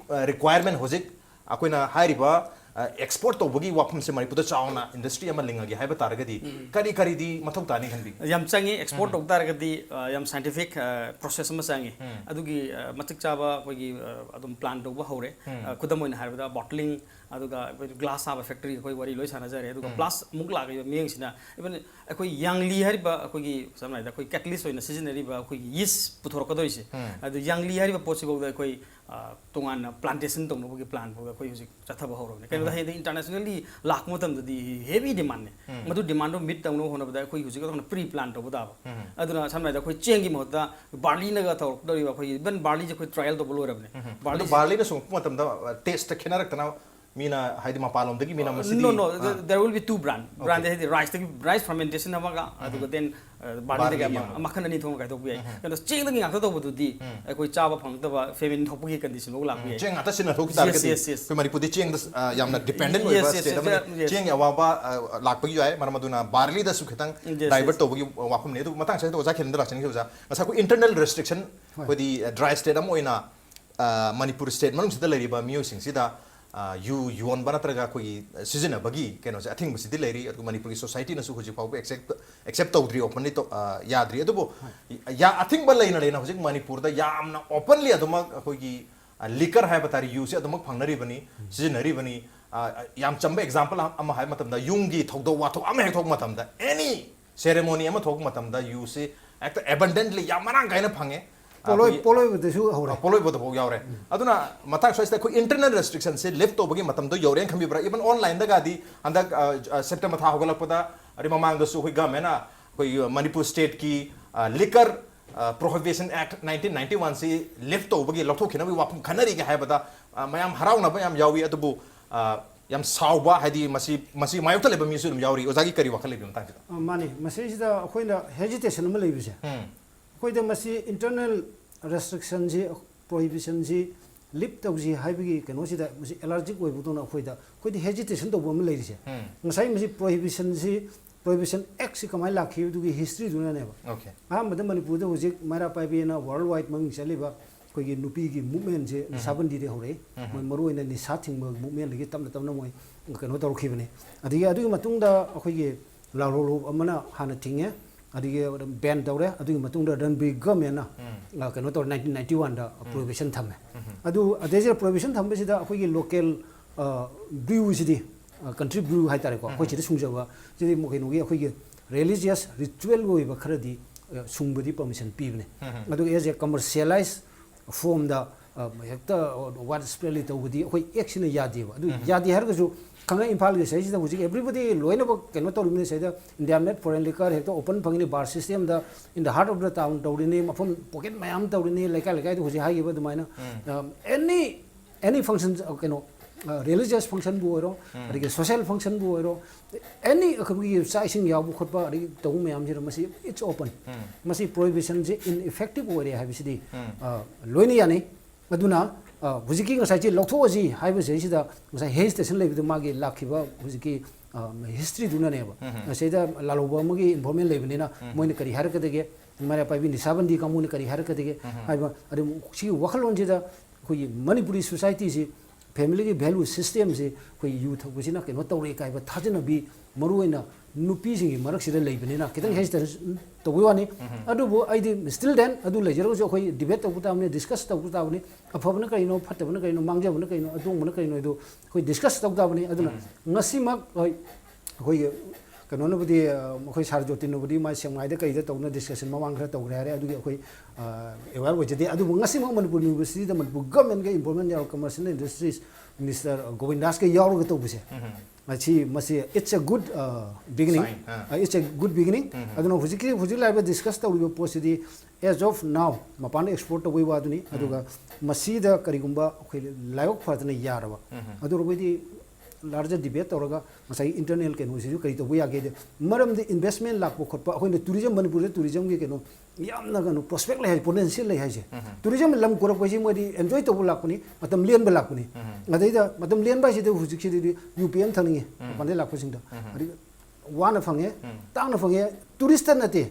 requirement ꯍꯧꯖꯤꯛ ꯑꯩꯈꯣꯏꯅ ꯍꯥꯏꯔꯤꯕ, ꯑ, export ꯇꯧꯕꯒꯤ ꯋꯥꯐꯝꯁꯦ ꯃꯅꯤꯄꯨꯔꯗ ꯆꯥꯎꯅ industry ꯑꯃ ꯂꯤꯡꯉꯒꯦ ꯍꯥꯏꯕ ꯇꯥꯔꯒꯗꯤ ꯀꯔꯤ ꯀꯔꯤꯗꯤ ꯃꯊꯧ ꯇꯥꯅꯤ ꯈꯟꯕꯤ? ꯌꯥꯝ ꯆꯪꯉꯤ꯫ Export ꯇꯧ ꯇꯥꯔꯒꯗꯤ, ꯑ, ꯌꯥꯝ scientific, ꯑ, process ꯑꯃ ꯆꯪꯉꯤ꯫ ꯑꯗꯨꯒꯤ, ꯑ, ꯃꯇꯤꯛ ꯆꯥꯕ ꯑꯩꯈꯣꯏꯒꯤ, ꯑ, ꯑꯗꯨꯝ plan ꯇꯧꯕ ꯍꯧꯔꯦ꯫ ꯑ, ꯈꯨꯗꯝ ꯑꯣꯏꯅ ꯍꯥꯏꯔꯕꯗ bottling, ꯑꯗꯨꯒ ꯑꯩꯈꯣꯏ glass ꯁꯥꯕ factory ꯑꯩꯈꯣꯏ ꯋꯥꯔꯤ ꯂꯣꯏ ꯁꯥꯟꯅꯖꯔꯦ꯫ ꯑꯗꯨꯒ plus ꯑꯃꯨꯛ ꯂꯥꯛꯂꯤꯕ ꯃꯤꯠꯌꯦꯡꯁꯤꯅ even ꯑꯩꯈꯣꯏ ꯌꯥꯡꯂꯤ ꯍꯥꯏꯔꯤꯕ ꯑꯩꯈꯣꯏꯒꯤ ꯁꯝꯅ ꯍꯥꯏꯔꯕꯗ ꯑꯩꯈꯣꯏ catalyst ꯑꯣꯏꯅ ꯁꯤꯖꯤꯟꯅꯔꯤꯕ ꯑꯩꯈꯣꯏꯒꯤ yeast ꯄꯨꯊꯣꯔꯛꯀꯗꯣꯏꯁꯦ꯫ ꯑꯗꯨ ꯌꯥꯡꯂꯤ ꯍꯥꯏꯔꯤꯕ ꯄꯣꯠꯁꯤꯐꯥꯎꯗ ꯑꯩꯈꯣꯏ ꯑ, ꯇꯣꯉꯥꯟꯅ plantation ꯇꯧꯅꯕꯒꯤ plan ꯐꯥꯎꯗ ꯑꯩꯈꯣꯏ ꯍꯧꯖꯤꯛ ꯆꯠꯊꯕ ꯍꯧꯔꯕꯅꯤ꯫ ꯀꯩꯅꯣꯗ ꯎꯝ꯫ ꯍꯌꯦꯡ internationally ꯂꯥꯛꯄ ꯃꯇꯝꯗꯗꯤ heavy demand ꯅꯦ꯫ ꯎꯝ꯫ ꯃꯗꯨ demand ꯗꯣ meet ꯇꯧꯅꯕ ꯍꯣꯠꯅꯕꯗ ꯑꯩꯈꯣꯏ ꯍꯧꯖꯤꯛ ꯑꯗꯨꯝ pre plan ꯇꯧꯕ ꯇꯥꯕ꯫ ꯎꯝ꯫ ꯑꯗꯨꯅ ꯁꯝꯅ ꯍꯥꯏꯔꯕꯗ ꯑꯩꯈꯣꯏ ꯆꯦꯡꯒꯤ ꯃꯍꯨꯠꯇ barley ꯅꯒ ꯇꯧꯔꯛꯇꯧꯔꯤꯕ ꯑꯩꯈꯣꯏ even barley ꯁꯦ ꯑꯩꯈꯣꯏ trial ꯇꯧꯕ ꯂꯣꯏꯔꯕꯅꯤ꯫ ꯎꯝ꯫ ꯑꯗꯨ barley ꯁꯦ barley ꯅ ꯁꯨꯡꯉꯛꯄ ꯃꯇꯝꯗ, ꯑ, taste ꯇ ꯈꯦꯠꯅꯔꯛꯇꯅ ꯃꯤꯅ ꯍꯥꯏꯗꯤ ꯃꯄꯥꯟꯂꯣꯝꯗꯒꯤ ꯃꯤꯅ ꯑ, ꯃꯁꯤꯗꯤ, no, no, ꯑ꯫ There will be two brand꯫ Brand Okay꯫ ꯗꯤ ꯍꯥꯏꯗꯤ rice ꯇꯒꯤ, rice fermentation ꯑꯃꯒ, ꯎꯝ꯫ ꯑꯗꯨꯒ then, ꯑ, barley ꯗꯒꯤ barley ꯑꯃ, ꯑꯃ꯫ ꯃꯈꯜ ꯑꯅꯤ ꯊꯣꯛꯅ ꯈꯥꯏꯗꯣꯛꯄ ꯌꯥꯏ꯫ ꯎꯝ꯫ ꯀꯩꯅꯣ, ꯆꯦꯡꯗꯒꯤ ꯉꯥꯛꯇ ꯇꯧꯕꯗꯨꯗꯤ ꯎꯝ꯫ ꯑꯩꯈꯣꯏ ꯆꯥꯕ ꯐꯪꯉꯛꯇꯕ famine ꯊꯣꯛꯄꯒꯤ condition ꯐꯥꯎ ꯂꯥꯛꯄ ꯎꯝ꯫ ꯌꯥꯏ꯫ ꯆꯦꯡ ꯉꯥꯛꯇ ꯁꯤꯖꯤꯟꯅꯊꯣꯛꯈꯤ Yes, ꯇꯥꯔꯒꯗꯤ yes, yes꯫ ꯑꯩꯈꯣꯏ ꯃꯅꯤꯄꯨꯔꯗꯤ ꯆꯦꯡꯗ, ꯑ, ꯌꯥꯝꯅ dependent Yes, ꯑꯣꯏꯕ yes, state yes, ꯑꯃꯅꯤ꯫ Yes꯫ ꯆꯦꯡꯒꯤ ꯑꯋꯥꯕ, ꯑ, ꯂꯥꯛꯄꯒꯤ ꯌꯥꯏ꯫ ꯃꯔꯝ ꯑꯗꯨꯅ barley ꯗꯁꯨ ꯈꯤꯇꯪ Yes, divert yes꯫ ꯇꯧꯕꯒꯤ ꯋꯥꯐꯝꯅꯤ꯫ ꯑꯗꯨꯕꯨ ꯃꯇꯥꯡ ꯑꯁꯤꯗ ꯑꯣꯖꯥ ꯈꯦꯂꯦꯟꯗ ꯂꯥꯛꯆꯅꯤꯡꯉꯤ꯫ ꯑꯣꯖꯥ, ꯉꯁꯥꯏ ꯑꯩꯈꯣꯏ internal restriction, ꯍꯣꯏ꯫ ꯑꯩꯈꯣꯏꯗꯤ, ꯑ, dry state ꯑꯃ ꯑꯣꯏꯅ, ꯑ, ꯃꯅꯤꯄꯨꯔ state ꯃꯅꯨꯡꯁꯤꯗ ꯂꯩꯔꯤꯕ ꯃꯤꯑꯣꯏꯁꯤꯡꯁꯤꯗ, ꯑ, ꯌꯨ ꯌꯣꯟꯕ ꯅꯠꯇ꯭ꯔꯒ ꯑꯩꯈꯣꯏꯒꯤ ꯁꯤꯖꯤꯟꯅꯕꯒꯤ ꯀꯩꯅꯣꯁꯦ, ꯑꯊꯤꯡꯕꯁꯤꯗꯤ ꯂꯩꯔꯤ꯫ ꯑꯗꯨꯒ ꯃꯅꯤꯄꯨꯔꯒꯤ society ꯅꯁꯨ ꯍꯧꯖꯤꯛ ꯐꯥꯎꯕ accept, accept ꯇꯧꯗ꯭ꯔꯤ, openly ꯇꯧ-, ꯑ, ꯌꯥꯗ꯭ꯔꯤ꯫ ꯑꯗꯨꯕꯨ ꯍꯣꯏ꯫ ꯌꯥ-, ꯑꯊꯤꯡꯕ ꯂꯩꯅ ꯂꯩꯅ ꯍꯧꯖꯤꯛ ꯃꯅꯤꯄꯨꯔꯗ ꯌꯥꯝꯅ openly ꯑꯗꯨꯃꯛ ꯑꯩꯈꯣꯏꯒꯤ, ꯑ, liquor ꯍꯥꯏꯕ ꯇꯥꯔꯦ, ꯌꯨꯁꯦ ꯑꯗꯨꯃꯛ ꯐꯪꯅꯔꯤꯕꯅꯤ, ꯎꯝ꯫ ꯁꯤꯖꯤꯟꯅꯔꯤꯕꯅꯤ꯫ ꯑ, ꯌꯥꯝ ꯆꯝꯕ example ꯑꯃ ꯍꯥꯏꯕ ꯃꯇꯝꯗ, ꯌꯨꯝꯒꯤ ꯊꯧꯗꯣꯛ ꯋꯥꯊꯣꯛ ꯑꯃ ꯍꯦꯛ ꯊꯣꯛꯄ ꯃꯇꯝꯗ, any ceremony ꯑꯃ ꯊꯣꯛꯄ ꯃꯇꯝꯗ ꯌꯨꯁꯦ ꯍꯦꯛꯇ abundantly ꯌꯥꯝ ꯃꯔꯥꯡ ꯀꯥꯏꯅ ꯐꯪꯉꯦ꯫ ꯄꯣꯠꯂꯣꯏ-, ꯑꯩꯈꯣꯏꯒꯤ ꯄꯣꯠꯂꯣꯏꯕꯗꯁꯨ ꯍꯧꯔꯦ꯫ ꯑ, ꯄꯣꯠꯂꯣꯏꯕꯗꯐꯥꯎ ꯌꯥꯎꯔꯦ꯫ ꯎꯝ꯫ ꯑꯗꯨꯅ ꯃꯇꯥꯡ ꯁ꯭ꯋꯥꯏꯁꯤꯗ ꯑꯩꯈꯣꯏ internal restriction ꯁꯦ lift ꯇꯧꯕꯒꯤ ꯃꯇꯝꯗꯣ ꯌꯧꯔꯦꯅ ꯈꯟꯕꯤꯕ꯭ꯔꯥ? Even online ꯗꯒꯗꯤ ꯍꯟꯗꯛ, ꯑ, ꯑ, September ꯊꯥ ꯍꯧꯒꯠꯂꯛꯄꯗ, ꯑꯗꯩ ꯃꯃꯥꯡꯗꯁꯨ ꯑꯩꯈꯣꯏ government ꯅ ꯑꯩꯈꯣꯏ ꯃꯅꯤꯄꯨꯔ state ꯀꯤ, ꯑ, liquor, ꯑ, prohibition act nineteen ninety one ꯁꯤ lift ꯇꯧꯕꯒꯤ, ꯂꯧꯊꯣꯛꯈꯤꯅꯕꯒꯤ ꯋꯥꯐꯝ ꯈꯟꯅꯔꯤꯒ ꯍꯥꯏꯕꯗ, ꯑ, ꯃꯌꯥꯝ ꯍꯔꯥꯎꯅꯕ ꯌꯥꯝ ꯌꯥꯎꯏ꯫ ꯑꯗꯨꯕꯨ, ꯑ, ꯌꯥꯝ ꯁꯥꯎꯕ, ꯍꯥꯏꯗꯤ ꯃꯁꯤ, ꯃꯁꯤ ꯃꯥꯌꯣꯛꯇ ꯂꯩꯕ ꯃꯤꯁꯨ ꯑꯗꯨꯝ ꯌꯥꯎꯔꯤ꯫ ꯑꯣꯖꯥꯒꯤ ꯀꯔꯤ ꯋꯥꯈꯜ ꯂꯩꯕꯤ ꯃꯇꯥꯡꯁꯤꯗ? ꯑ, ꯃꯥꯅꯤ꯫ ꯃꯁꯤꯁꯤꯗ ꯑꯩꯈꯣꯏꯅ hesitation ꯑꯃ ꯂꯩꯕꯁꯦ, ꯎꯝ꯫ ꯑꯩꯈꯣꯏꯗ ꯃꯁꯤ internal restriction ꯁꯤ, prohibition ꯁꯤ lift ꯇꯧꯁꯤ ꯍꯥꯏꯕꯒꯤ ꯀꯩꯅꯣꯁꯤꯗ ꯃꯁꯤ allergic ꯑꯣꯏꯕꯗꯧꯅ ꯑꯩꯈꯣꯏꯗ, ꯑꯩꯈꯣꯏꯗꯤ hesitation ꯇꯧꯕ ꯑꯃ ꯂꯩꯔꯤꯁꯦ꯫ ꯎꯝ꯫ ꯉꯁꯥꯏ ꯃꯁꯤ prohibition ꯁꯤ, Prohibition Act ꯁꯤ ꯀꯃꯥꯏꯅ ꯂꯥꯛꯈꯤꯕꯗꯨꯒꯤ history ꯗꯨꯅꯅꯦꯕ꯫ Okay꯫ ꯑꯍꯥꯟꯕꯗ ꯃꯅꯤꯄꯨꯔꯗ ꯍꯧꯖꯤꯛ ꯃꯩꯔꯥ ꯄꯥꯏꯕꯤꯅ world wide ꯃꯃꯤꯡ ꯆꯠꯂꯤꯕ ꯑꯩꯈꯣꯏꯒꯤ ꯅꯨꯄꯤꯒꯤ movement ꯁꯦ ꯎꯝ꯫ ꯅꯤꯁꯥꯕꯟꯗꯤꯗꯒꯤ ꯍꯧꯔꯛꯏ꯫ ꯎꯝ꯫ ꯃꯣꯏ ꯃꯔꯨꯑꯣꯏꯅ ꯅꯤꯁꯥ ꯊꯤꯡꯕ movement ꯗꯒꯤ ꯇꯞꯅ ꯇꯞꯅ ꯃꯣꯏ ꯀꯩꯅꯣ ꯇꯧꯔꯛꯈꯤꯕꯅꯤ꯫ ꯑꯗꯒꯤ ꯑꯗꯨꯒꯤ ꯃꯇꯨꯡꯗ ꯑꯩꯈꯣꯏꯒꯤ ꯂꯥꯜꯍꯧꯂꯨꯞ ꯑꯃꯅ ꯍꯥꯟꯅ ꯊꯤꯡꯉꯦ, ꯑꯗꯒꯤ ꯑꯗꯨꯝ ban ꯇꯧꯔꯦ꯫ ꯑꯗꯨꯒꯤ ꯃꯇꯨꯡꯗ ꯔꯟꯕꯤꯔ ꯒꯃꯦꯟꯅ, ꯎꯝ꯫ ꯑ, ꯀꯩꯅꯣ ꯇꯧꯔꯦ, nineteen ninety one ꯗ ꯎꯝ꯫ Prohibition ꯊꯝꯃꯦ꯫ ꯎꯝ꯫ ꯑꯗꯨ ꯑꯗꯩꯁꯤꯗ prohibition ꯊꯝꯕꯁꯤꯗ ꯑꯩꯈꯣꯏꯒꯤ local, ꯑ, brew ꯁꯤꯗꯤ, ꯑ, country brew ꯍꯥꯏꯇꯥꯔꯦꯀꯣ, ꯎꯝ꯫ ꯑꯩꯈꯣꯏ ꯁꯤꯗ ꯁꯨꯡꯖꯕ, ꯁꯤꯗꯤ ꯑꯃꯨꯛ ꯀꯩꯅꯣꯒꯤ ꯑꯩꯈꯣꯏꯒꯤ religious ritual ꯑꯣꯏꯕ ꯈꯔꯗꯤ, ꯑ, ꯁꯨꯡꯕꯗꯤ permission ꯄꯤꯕꯅꯦ꯫ ꯎꯝ꯫ ꯑꯗꯨꯒ as a commercialize form ꯗ ꯑ, ꯍꯦꯛꯇ ꯋꯥꯏꯗ ꯁ꯭ꯄ꯭ꯔꯦꯗꯂꯤ ꯇꯧꯕꯗꯤ ꯑꯩꯈꯣꯏ ꯑꯦꯛꯁꯤꯅ ꯌꯥꯗꯦꯕ꯫ ꯑꯗꯨ ꯌꯥꯗꯦ ꯍꯥꯏꯔꯒꯁꯨ ꯈꯪꯉꯦ, ꯏꯝꯐꯥꯜꯒꯤ ꯁꯤꯗꯩꯁꯤꯗ ꯍꯧꯖꯤꯛ everybody ꯂꯣꯏꯅꯃꯛ ꯀꯩꯅꯣ ꯇꯧꯔꯤꯕꯅꯤ, ꯁꯤꯗ India made foreign liquor ꯍꯦꯛꯇ open ꯐꯪꯉꯤꯅꯤ, bar systemꯗ in the heart of the town ꯇꯧꯔꯤꯅꯤ, ꯃꯐꯝ pocket ꯃꯌꯥꯝ ꯇꯧꯔꯤꯅꯤ, ꯂꯩꯀꯥꯏ ꯂꯩꯀꯥꯏꯗ ꯍꯧꯖꯤꯛ ꯍꯥꯏꯈꯤꯕ ꯑꯗꯨꯃꯥꯏꯅ꯫ ꯑ, any any function, ꯑ, ꯀꯩꯅꯣ, religious functionꯕꯨ ꯑꯣꯏꯔꯣ, ꯑꯗꯒꯤ social functionꯕꯨ ꯑꯣꯏꯔꯣ, any ꯑꯩꯈꯣꯏꯒꯤ ꯆꯥꯛ ꯏꯁꯤꯡ ꯌꯥꯎꯕ ꯈꯣꯠꯄ ꯑꯗꯒꯤ ꯇꯧꯕ ꯃꯌꯥꯝꯁꯤꯗ ꯃꯁꯤ it's open꯫ ꯃꯁꯤ prohibitionꯁꯦ ineffective ꯑꯣꯏꯔꯦ ꯍꯥꯏꯕꯁꯤꯗꯤ, ꯑ, ꯂꯣꯏꯅ ꯌꯥꯅꯩ꯫ ꯑꯗꯨꯅ, ꯑ, ꯍꯧꯖꯤꯛꯀꯤ ꯉꯁꯥꯏꯁꯤ ꯂꯧꯊꯣꯛꯑꯁꯤ ꯍꯥꯏꯕꯁꯤꯗꯩꯁꯤꯗ ꯉꯁꯥꯏ ꯍꯦꯜ ꯁ꯭ꯇꯦꯁꯟ ꯂꯩꯕꯗ ꯃꯥꯒꯤ ꯂꯥꯛꯈꯤꯕ ꯍꯧꯖꯤꯛꯀꯤ, ꯑ, historyꯗꯨꯅꯅꯦꯕ꯫ ꯃꯁꯤꯗ ꯂꯥꯜꯍꯧꯕ ꯑꯃꯒꯤ involvement ꯂꯩꯕꯅꯤꯅ ꯃꯣꯏꯅ ꯀꯔꯤ ꯍꯥꯏꯔꯛꯀꯗꯒꯦ, ꯃꯩꯔꯥ ꯄꯥꯏꯕꯤ ꯅꯤꯁꯥꯕꯟꯗꯤ ꯀꯥꯡꯕꯨꯅ ꯀꯔꯤ ꯍꯥꯏꯔꯛꯀꯗꯒꯦ ꯍꯥꯏꯕ, ꯑꯗꯨ ꯁꯤꯒꯤ ꯋꯥꯈꯜꯂꯣꯟꯁꯤꯗ ꯑꯩꯈꯣꯏꯒꯤ ꯃꯅꯤꯄꯨꯔꯤ societyꯁꯤ, familyꯒꯤ value systemꯁꯤ ꯑꯩꯈꯣꯏ ꯌꯨ ꯊꯛꯄꯁꯤꯅ ꯀꯩꯅꯣ ꯇꯧꯔꯦ ꯀꯥꯏꯕ ꯊꯥꯖꯅꯕꯤ, ꯃꯔꯨꯑꯣꯏꯅ ꯅꯨꯄꯤꯁꯤꯡꯒꯤ ꯃꯔꯛꯁꯤꯗ ꯂꯩꯕꯅꯤꯅ ꯈꯤꯇꯪ hesitation ꯇꯧꯕꯒꯤ ꯋꯥꯅꯤ꯫ ꯑꯗꯨꯕꯨ ꯑꯩꯗꯤ still then ꯑꯗꯨ ꯂꯩꯖꯔꯒꯁꯨ ꯑꯩꯈꯣꯏ debate ꯇꯧꯕ ꯇꯥꯕꯅꯤ, discuss ꯇꯧꯕ ꯇꯥꯕꯅꯤ꯫ ꯑꯐꯕꯅ ꯀꯔꯤꯅꯣ, ꯐꯠꯇꯕꯅ ꯀꯔꯤꯅꯣ, ꯃꯥꯡꯖꯕꯅ ꯀꯔꯤꯅꯣ, ꯑꯇꯣꯡꯕꯅ ꯀꯔꯤꯅꯣ, ꯑꯗꯨ ꯑꯩꯈꯣꯏ discuss ꯇꯧ ꯇꯥꯕꯅꯤ꯫ ꯑꯗꯨꯅ ꯉꯁꯤꯃꯛ ꯍꯣꯏ, ꯑꯩꯈꯣꯏꯒꯤ ꯀꯩꯅꯣꯅꯕꯨꯗꯤ, ꯑ, ꯑꯩꯈꯣꯏ ꯁꯥꯔ ꯖꯣꯇꯤꯟꯅꯕꯨꯗꯤ ꯃꯥꯏ ꯁꯦꯛꯃꯥꯏꯗ ꯀꯩꯗ ꯇꯧꯅ discussion ꯃꯃꯥꯡ ꯈꯔ ꯇꯧꯈ꯭ꯔꯦ ꯍꯥꯏꯔꯦ, ꯑꯗꯨꯒꯤ ꯑꯩꯈꯣꯏ, ꯑ, aware ꯑꯣꯏꯖꯗꯦ꯫ ꯑꯗꯨꯕꯨ ꯉꯁꯤꯃꯛ ꯃꯅꯤꯄꯨꯔ universityꯗ ꯃꯅꯤꯄꯨꯔ governmentꯒ involvement ꯌꯥꯎꯔ commercial industries minister, ꯑ, ꯒꯣꯕꯤꯟꯗꯥꯁꯀ ꯌꯥꯎꯔꯒ ꯇꯧꯕꯁꯦ, ꯃꯁꯤ, ꯃꯁꯤ it's a good, ꯑ, beginning꯫ Sign, ꯑ꯫ ꯑ, it's a good beginning꯫ ꯑꯗꯨꯅ ꯍꯧꯖꯤꯛꯀꯤ, ꯍꯧꯖꯤꯛ ꯂꯥꯛꯏꯕ discuss ꯇꯧꯔꯤꯕ ꯄꯣꯠꯁꯤꯗꯤ as of now ꯃꯄꯥꯟꯗ export ꯇꯧꯕꯒꯤ ꯋꯥꯗꯨꯅꯤ꯫ ꯑꯗꯨꯒ ꯃꯁꯤꯗ ꯀꯔꯤꯒꯨꯝꯕ ꯑꯩꯈꯣꯏ ꯂꯥꯏꯕꯛ ꯐꯗꯅ ꯌꯥꯔꯕ, ꯑꯗꯨ ꯑꯣꯏꯔꯕꯗꯤ larger debate ꯇꯧꯔꯒ ꯉꯁꯥꯏꯒꯤ internal ꯀꯩꯅꯣꯁꯤꯁꯨ ꯀꯔꯤ ꯇꯧꯕ ꯌꯥꯒꯦꯗꯤ, ꯃꯔꯝꯗꯤ investment ꯂꯥꯛꯄ ꯈꯣꯠꯄ, ꯑꯩꯈꯣꯏꯅ tourism, ꯃꯅꯤꯄꯨꯔꯗ tourismꯒꯤ ꯀꯩꯅꯣ ꯌꯥꯝꯅ ꯀꯩꯅꯣ prospect ꯂꯩ ꯍꯥꯏ, potential ꯂꯩ ꯍꯥꯏꯁꯦ꯫ Tourism ꯂꯝ ꯀꯣꯏꯔꯛꯄ ꯍꯥꯏꯁꯦ ꯃꯣꯏꯗꯤ enjoy ꯇꯧꯕ ꯂꯥꯛꯄꯅꯤ, ꯃꯇꯝ ꯂꯦꯟꯕ ꯂꯥꯛꯄꯅꯤ꯫ ꯑꯗꯩꯗ ꯃꯇꯝ ꯂꯦꯟꯕ ꯍꯥꯏꯁꯤꯗꯤ ꯍꯧꯖꯤꯛꯁꯤꯗꯤ ꯌꯨ ꯄꯤ ꯑꯦꯝ ꯊꯛꯅꯤꯡꯉꯤ ꯃꯄꯥꯟꯗꯩ ꯂꯥꯛꯄꯁꯤꯡꯗ꯫ ꯑꯗꯒꯤ ꯋꯥꯅ ꯐꯪꯉꯦ, ꯇꯥꯡꯅ ꯐꯪꯉꯦ, touristꯇ ꯅꯠꯇꯦ,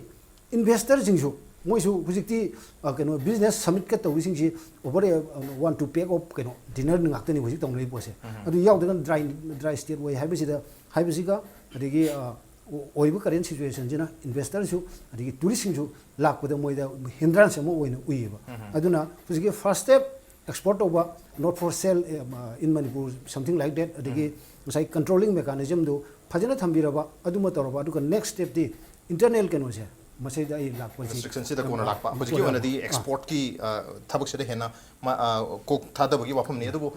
investorꯁꯤꯡꯁꯨ, ꯃꯣꯏꯁꯨ ꯍꯧꯖꯤꯛꯇꯤ, ꯑ, ꯀꯩꯅꯣ, business summitꯀ ꯇꯧꯔꯤꯁꯤꯡꯁꯤ over a, uh, one two pack of ꯀꯩꯅꯣ dinner ꯉꯥꯛꯇꯅꯤ ꯍꯧꯖꯤꯛ ꯇꯧꯅꯔꯤꯕ ꯄꯣꯠꯁꯦ꯫ ꯑꯗꯨ ꯌꯥꯎꯗ꯭ꯔꯒꯅ dry, dry state ꯑꯣꯏ ꯍꯥꯏꯕꯁꯤꯗ, ꯍꯥꯏꯕꯁꯤꯒ, ꯑꯗꯒꯤ, ꯑ, ꯑꯣ-, ꯑꯣꯏꯕ current situationꯁꯤꯅ investorꯁꯨ ꯑꯗꯒꯤ touristꯁꯤꯡꯁꯨ ꯂꯥꯛꯄꯗ ꯃꯣꯏꯗ hindrance ꯑꯃ ꯑꯣꯏꯅ ꯎꯏꯌꯦꯕ꯫ ꯑꯗꯨꯅ ꯍꯧꯖꯤꯛꯀꯤ first step export ꯇꯧꯕ, not for sale, ꯑ, in Manipur, something like that, ꯑꯗꯒꯤ ꯉꯁꯥꯏ controlling mechanismꯗꯨ ꯐꯖꯅ ꯊꯝꯕꯤꯔꯕ, ꯑꯗꯨꯃ ꯇꯧꯔꯕ, ꯑꯗꯨꯒ next stepꯇꯤ internal ꯀꯩꯅꯣꯁꯦ, ꯃꯁꯤꯗ ꯑꯩ ꯂꯥꯛꯄꯁꯤ ꯔꯤꯁꯇ꯭ꯔꯤꯛꯁꯟꯁꯤꯗ ꯀꯣꯟꯅ ꯀꯣꯟꯅ ꯂꯥꯛꯄ꯫ ꯍꯧꯖꯤꯛꯀꯤ ꯀꯣꯟꯅ ꯑꯣꯏꯅꯗꯤ ꯂꯥꯛꯄ꯫ ꯑꯦꯛꯁꯄꯣꯔꯠꯀꯤ ꯊꯕꯛꯁꯤꯗ ꯍꯦꯟꯅ ꯃ- ꯑ, ꯀꯣꯛ ꯊꯥꯗꯕꯒꯤ ꯋꯥꯐꯝꯅꯤ꯫ ꯑꯗꯨꯕꯨ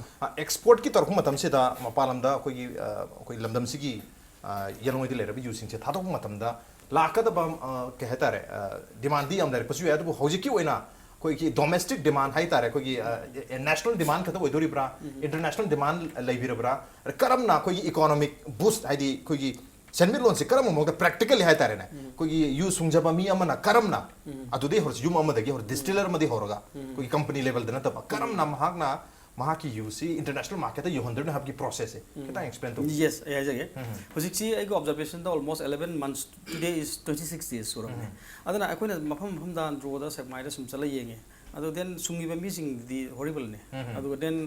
ꯑꯦꯛꯁꯄꯣꯔꯠꯀꯤ ꯇꯧꯔꯛꯄ ꯃꯇꯝꯁꯤꯗ ꯃꯄꯥꯟ ꯂꯝꯗ ꯑꯩꯈꯣꯏꯒꯤ ꯑ, ꯑꯩꯈꯣꯏ ꯂꯝꯗꯝꯁꯤꯒꯤ ꯑ, ꯌꯦꯜꯍꯧꯉꯩꯗ ꯂꯩꯔꯕ ꯌꯨꯁꯤꯡꯁꯦ ꯊꯥꯗꯣꯛꯄ ꯃꯇꯝꯗ ꯂꯥꯛꯀꯗꯕ ꯑ, ꯀꯩ ꯍꯥꯏꯇꯥꯔꯦ, ꯗꯤꯃꯥꯟꯗꯤ ꯌꯥꯝ ꯂꯩꯔꯛꯄꯁꯨ ꯌꯥꯏ꯫ ꯑꯗꯨꯕꯨ ꯍꯧꯖꯤꯛꯀꯤ ꯑꯣꯏꯅ ꯑꯩꯈꯣꯏꯒꯤ ꯗꯣꯃꯦꯁꯇꯤꯛ ꯗꯤꯃꯥꯟ ꯍꯥꯏꯇꯥꯔꯦ, ꯑꯩꯈꯣꯏꯒꯤ ꯅꯦꯁꯅꯦꯜ ꯗꯤꯃꯥꯟ ꯈꯛꯇ ꯑꯣꯏꯗꯣꯔꯤꯕ꯭ꯔꯥ, ꯏꯟꯇꯔꯅꯦꯁꯅꯦꯜ ꯗꯤꯃꯥꯟ ꯂꯩꯕꯤꯔꯕ꯭ꯔꯥ, ꯀꯔꯝꯅ ꯑꯩꯈꯣꯏꯒꯤ ꯏꯀꯣꯅꯣꯃꯤꯛ ꯕꯨꯁ, ꯍꯥꯏꯗꯤ ꯑꯩꯈꯣꯏꯒꯤ ꯁꯦꯟꯃꯤꯠꯂꯣꯟꯁꯦ ꯀꯔꯝꯕ ꯃꯑꯣꯡꯗ ꯄ꯭ꯔꯦꯛꯇꯤꯀꯦꯜꯂꯤ ꯍꯥꯏꯇꯥꯔꯦꯅꯦ, ꯑꯩꯈꯣꯏꯒꯤ ꯌꯨ ꯁꯨꯡꯖꯕ ꯃꯤ ꯑꯃꯅ ꯀꯔꯝꯅ ꯑꯗꯨꯗꯩ ꯍꯧꯔꯁꯤ, ꯌꯨꯝ ꯑꯃꯗꯒꯤ ꯍꯧꯔ, ꯗꯤꯁꯇꯤꯂꯔ ꯑꯃꯗꯒꯤ ꯍꯧꯔꯒ ꯑꯩꯈꯣꯏꯒꯤ ꯀꯝꯄꯅꯤ ꯂꯦꯕꯦꯜꯗ ꯅꯠꯇꯕ, ꯀꯔꯝꯅ ꯃꯍꯥꯛꯅ ꯃꯍꯥꯛꯀꯤ ꯌꯨꯁꯤ ꯏꯟꯇꯔꯅꯦꯁꯅꯦꯜ ꯃꯥꯔꯀꯦꯠꯇ ꯌꯧꯍꯟꯗꯣꯏꯅꯣ ꯍꯥꯏꯕꯒꯤ ꯄ꯭ꯔꯣꯁꯦꯁꯁꯦ ꯈꯤꯇꯪ ꯑꯦꯛꯁꯄ꯭ꯂꯦꯟ ꯇꯧꯕꯤꯌꯨ꯫ ꯌꯦꯁ, ꯑꯩ ꯍꯥꯏꯖꯒꯦ꯫ ꯍꯧꯖꯤꯛꯁꯤ ꯑꯩꯒꯤ ꯑꯣꯕꯖꯔꯕꯦꯁꯟꯗ almost eleven months, today is twenty six days ꯁꯨꯔꯕꯅꯦ꯫ ꯑꯗꯨꯅ ꯑꯩꯈꯣꯏꯅ ꯃꯐꯝ ꯃꯐꯝꯗ ꯗ꯭ꯔꯣꯗ ꯁꯦꯛꯃꯥꯏꯗ ꯁꯨꯝ ꯆꯠꯂ ꯌꯦꯡꯉꯦ꯫ ꯑꯗꯣ ꯗꯦꯟ ꯁꯨꯡꯉꯤꯕ ꯃꯤꯁꯤꯡꯗꯤ ꯍꯣꯔꯤꯕꯜꯅꯦ꯫ ꯑꯗꯨꯒ ꯗꯦꯟ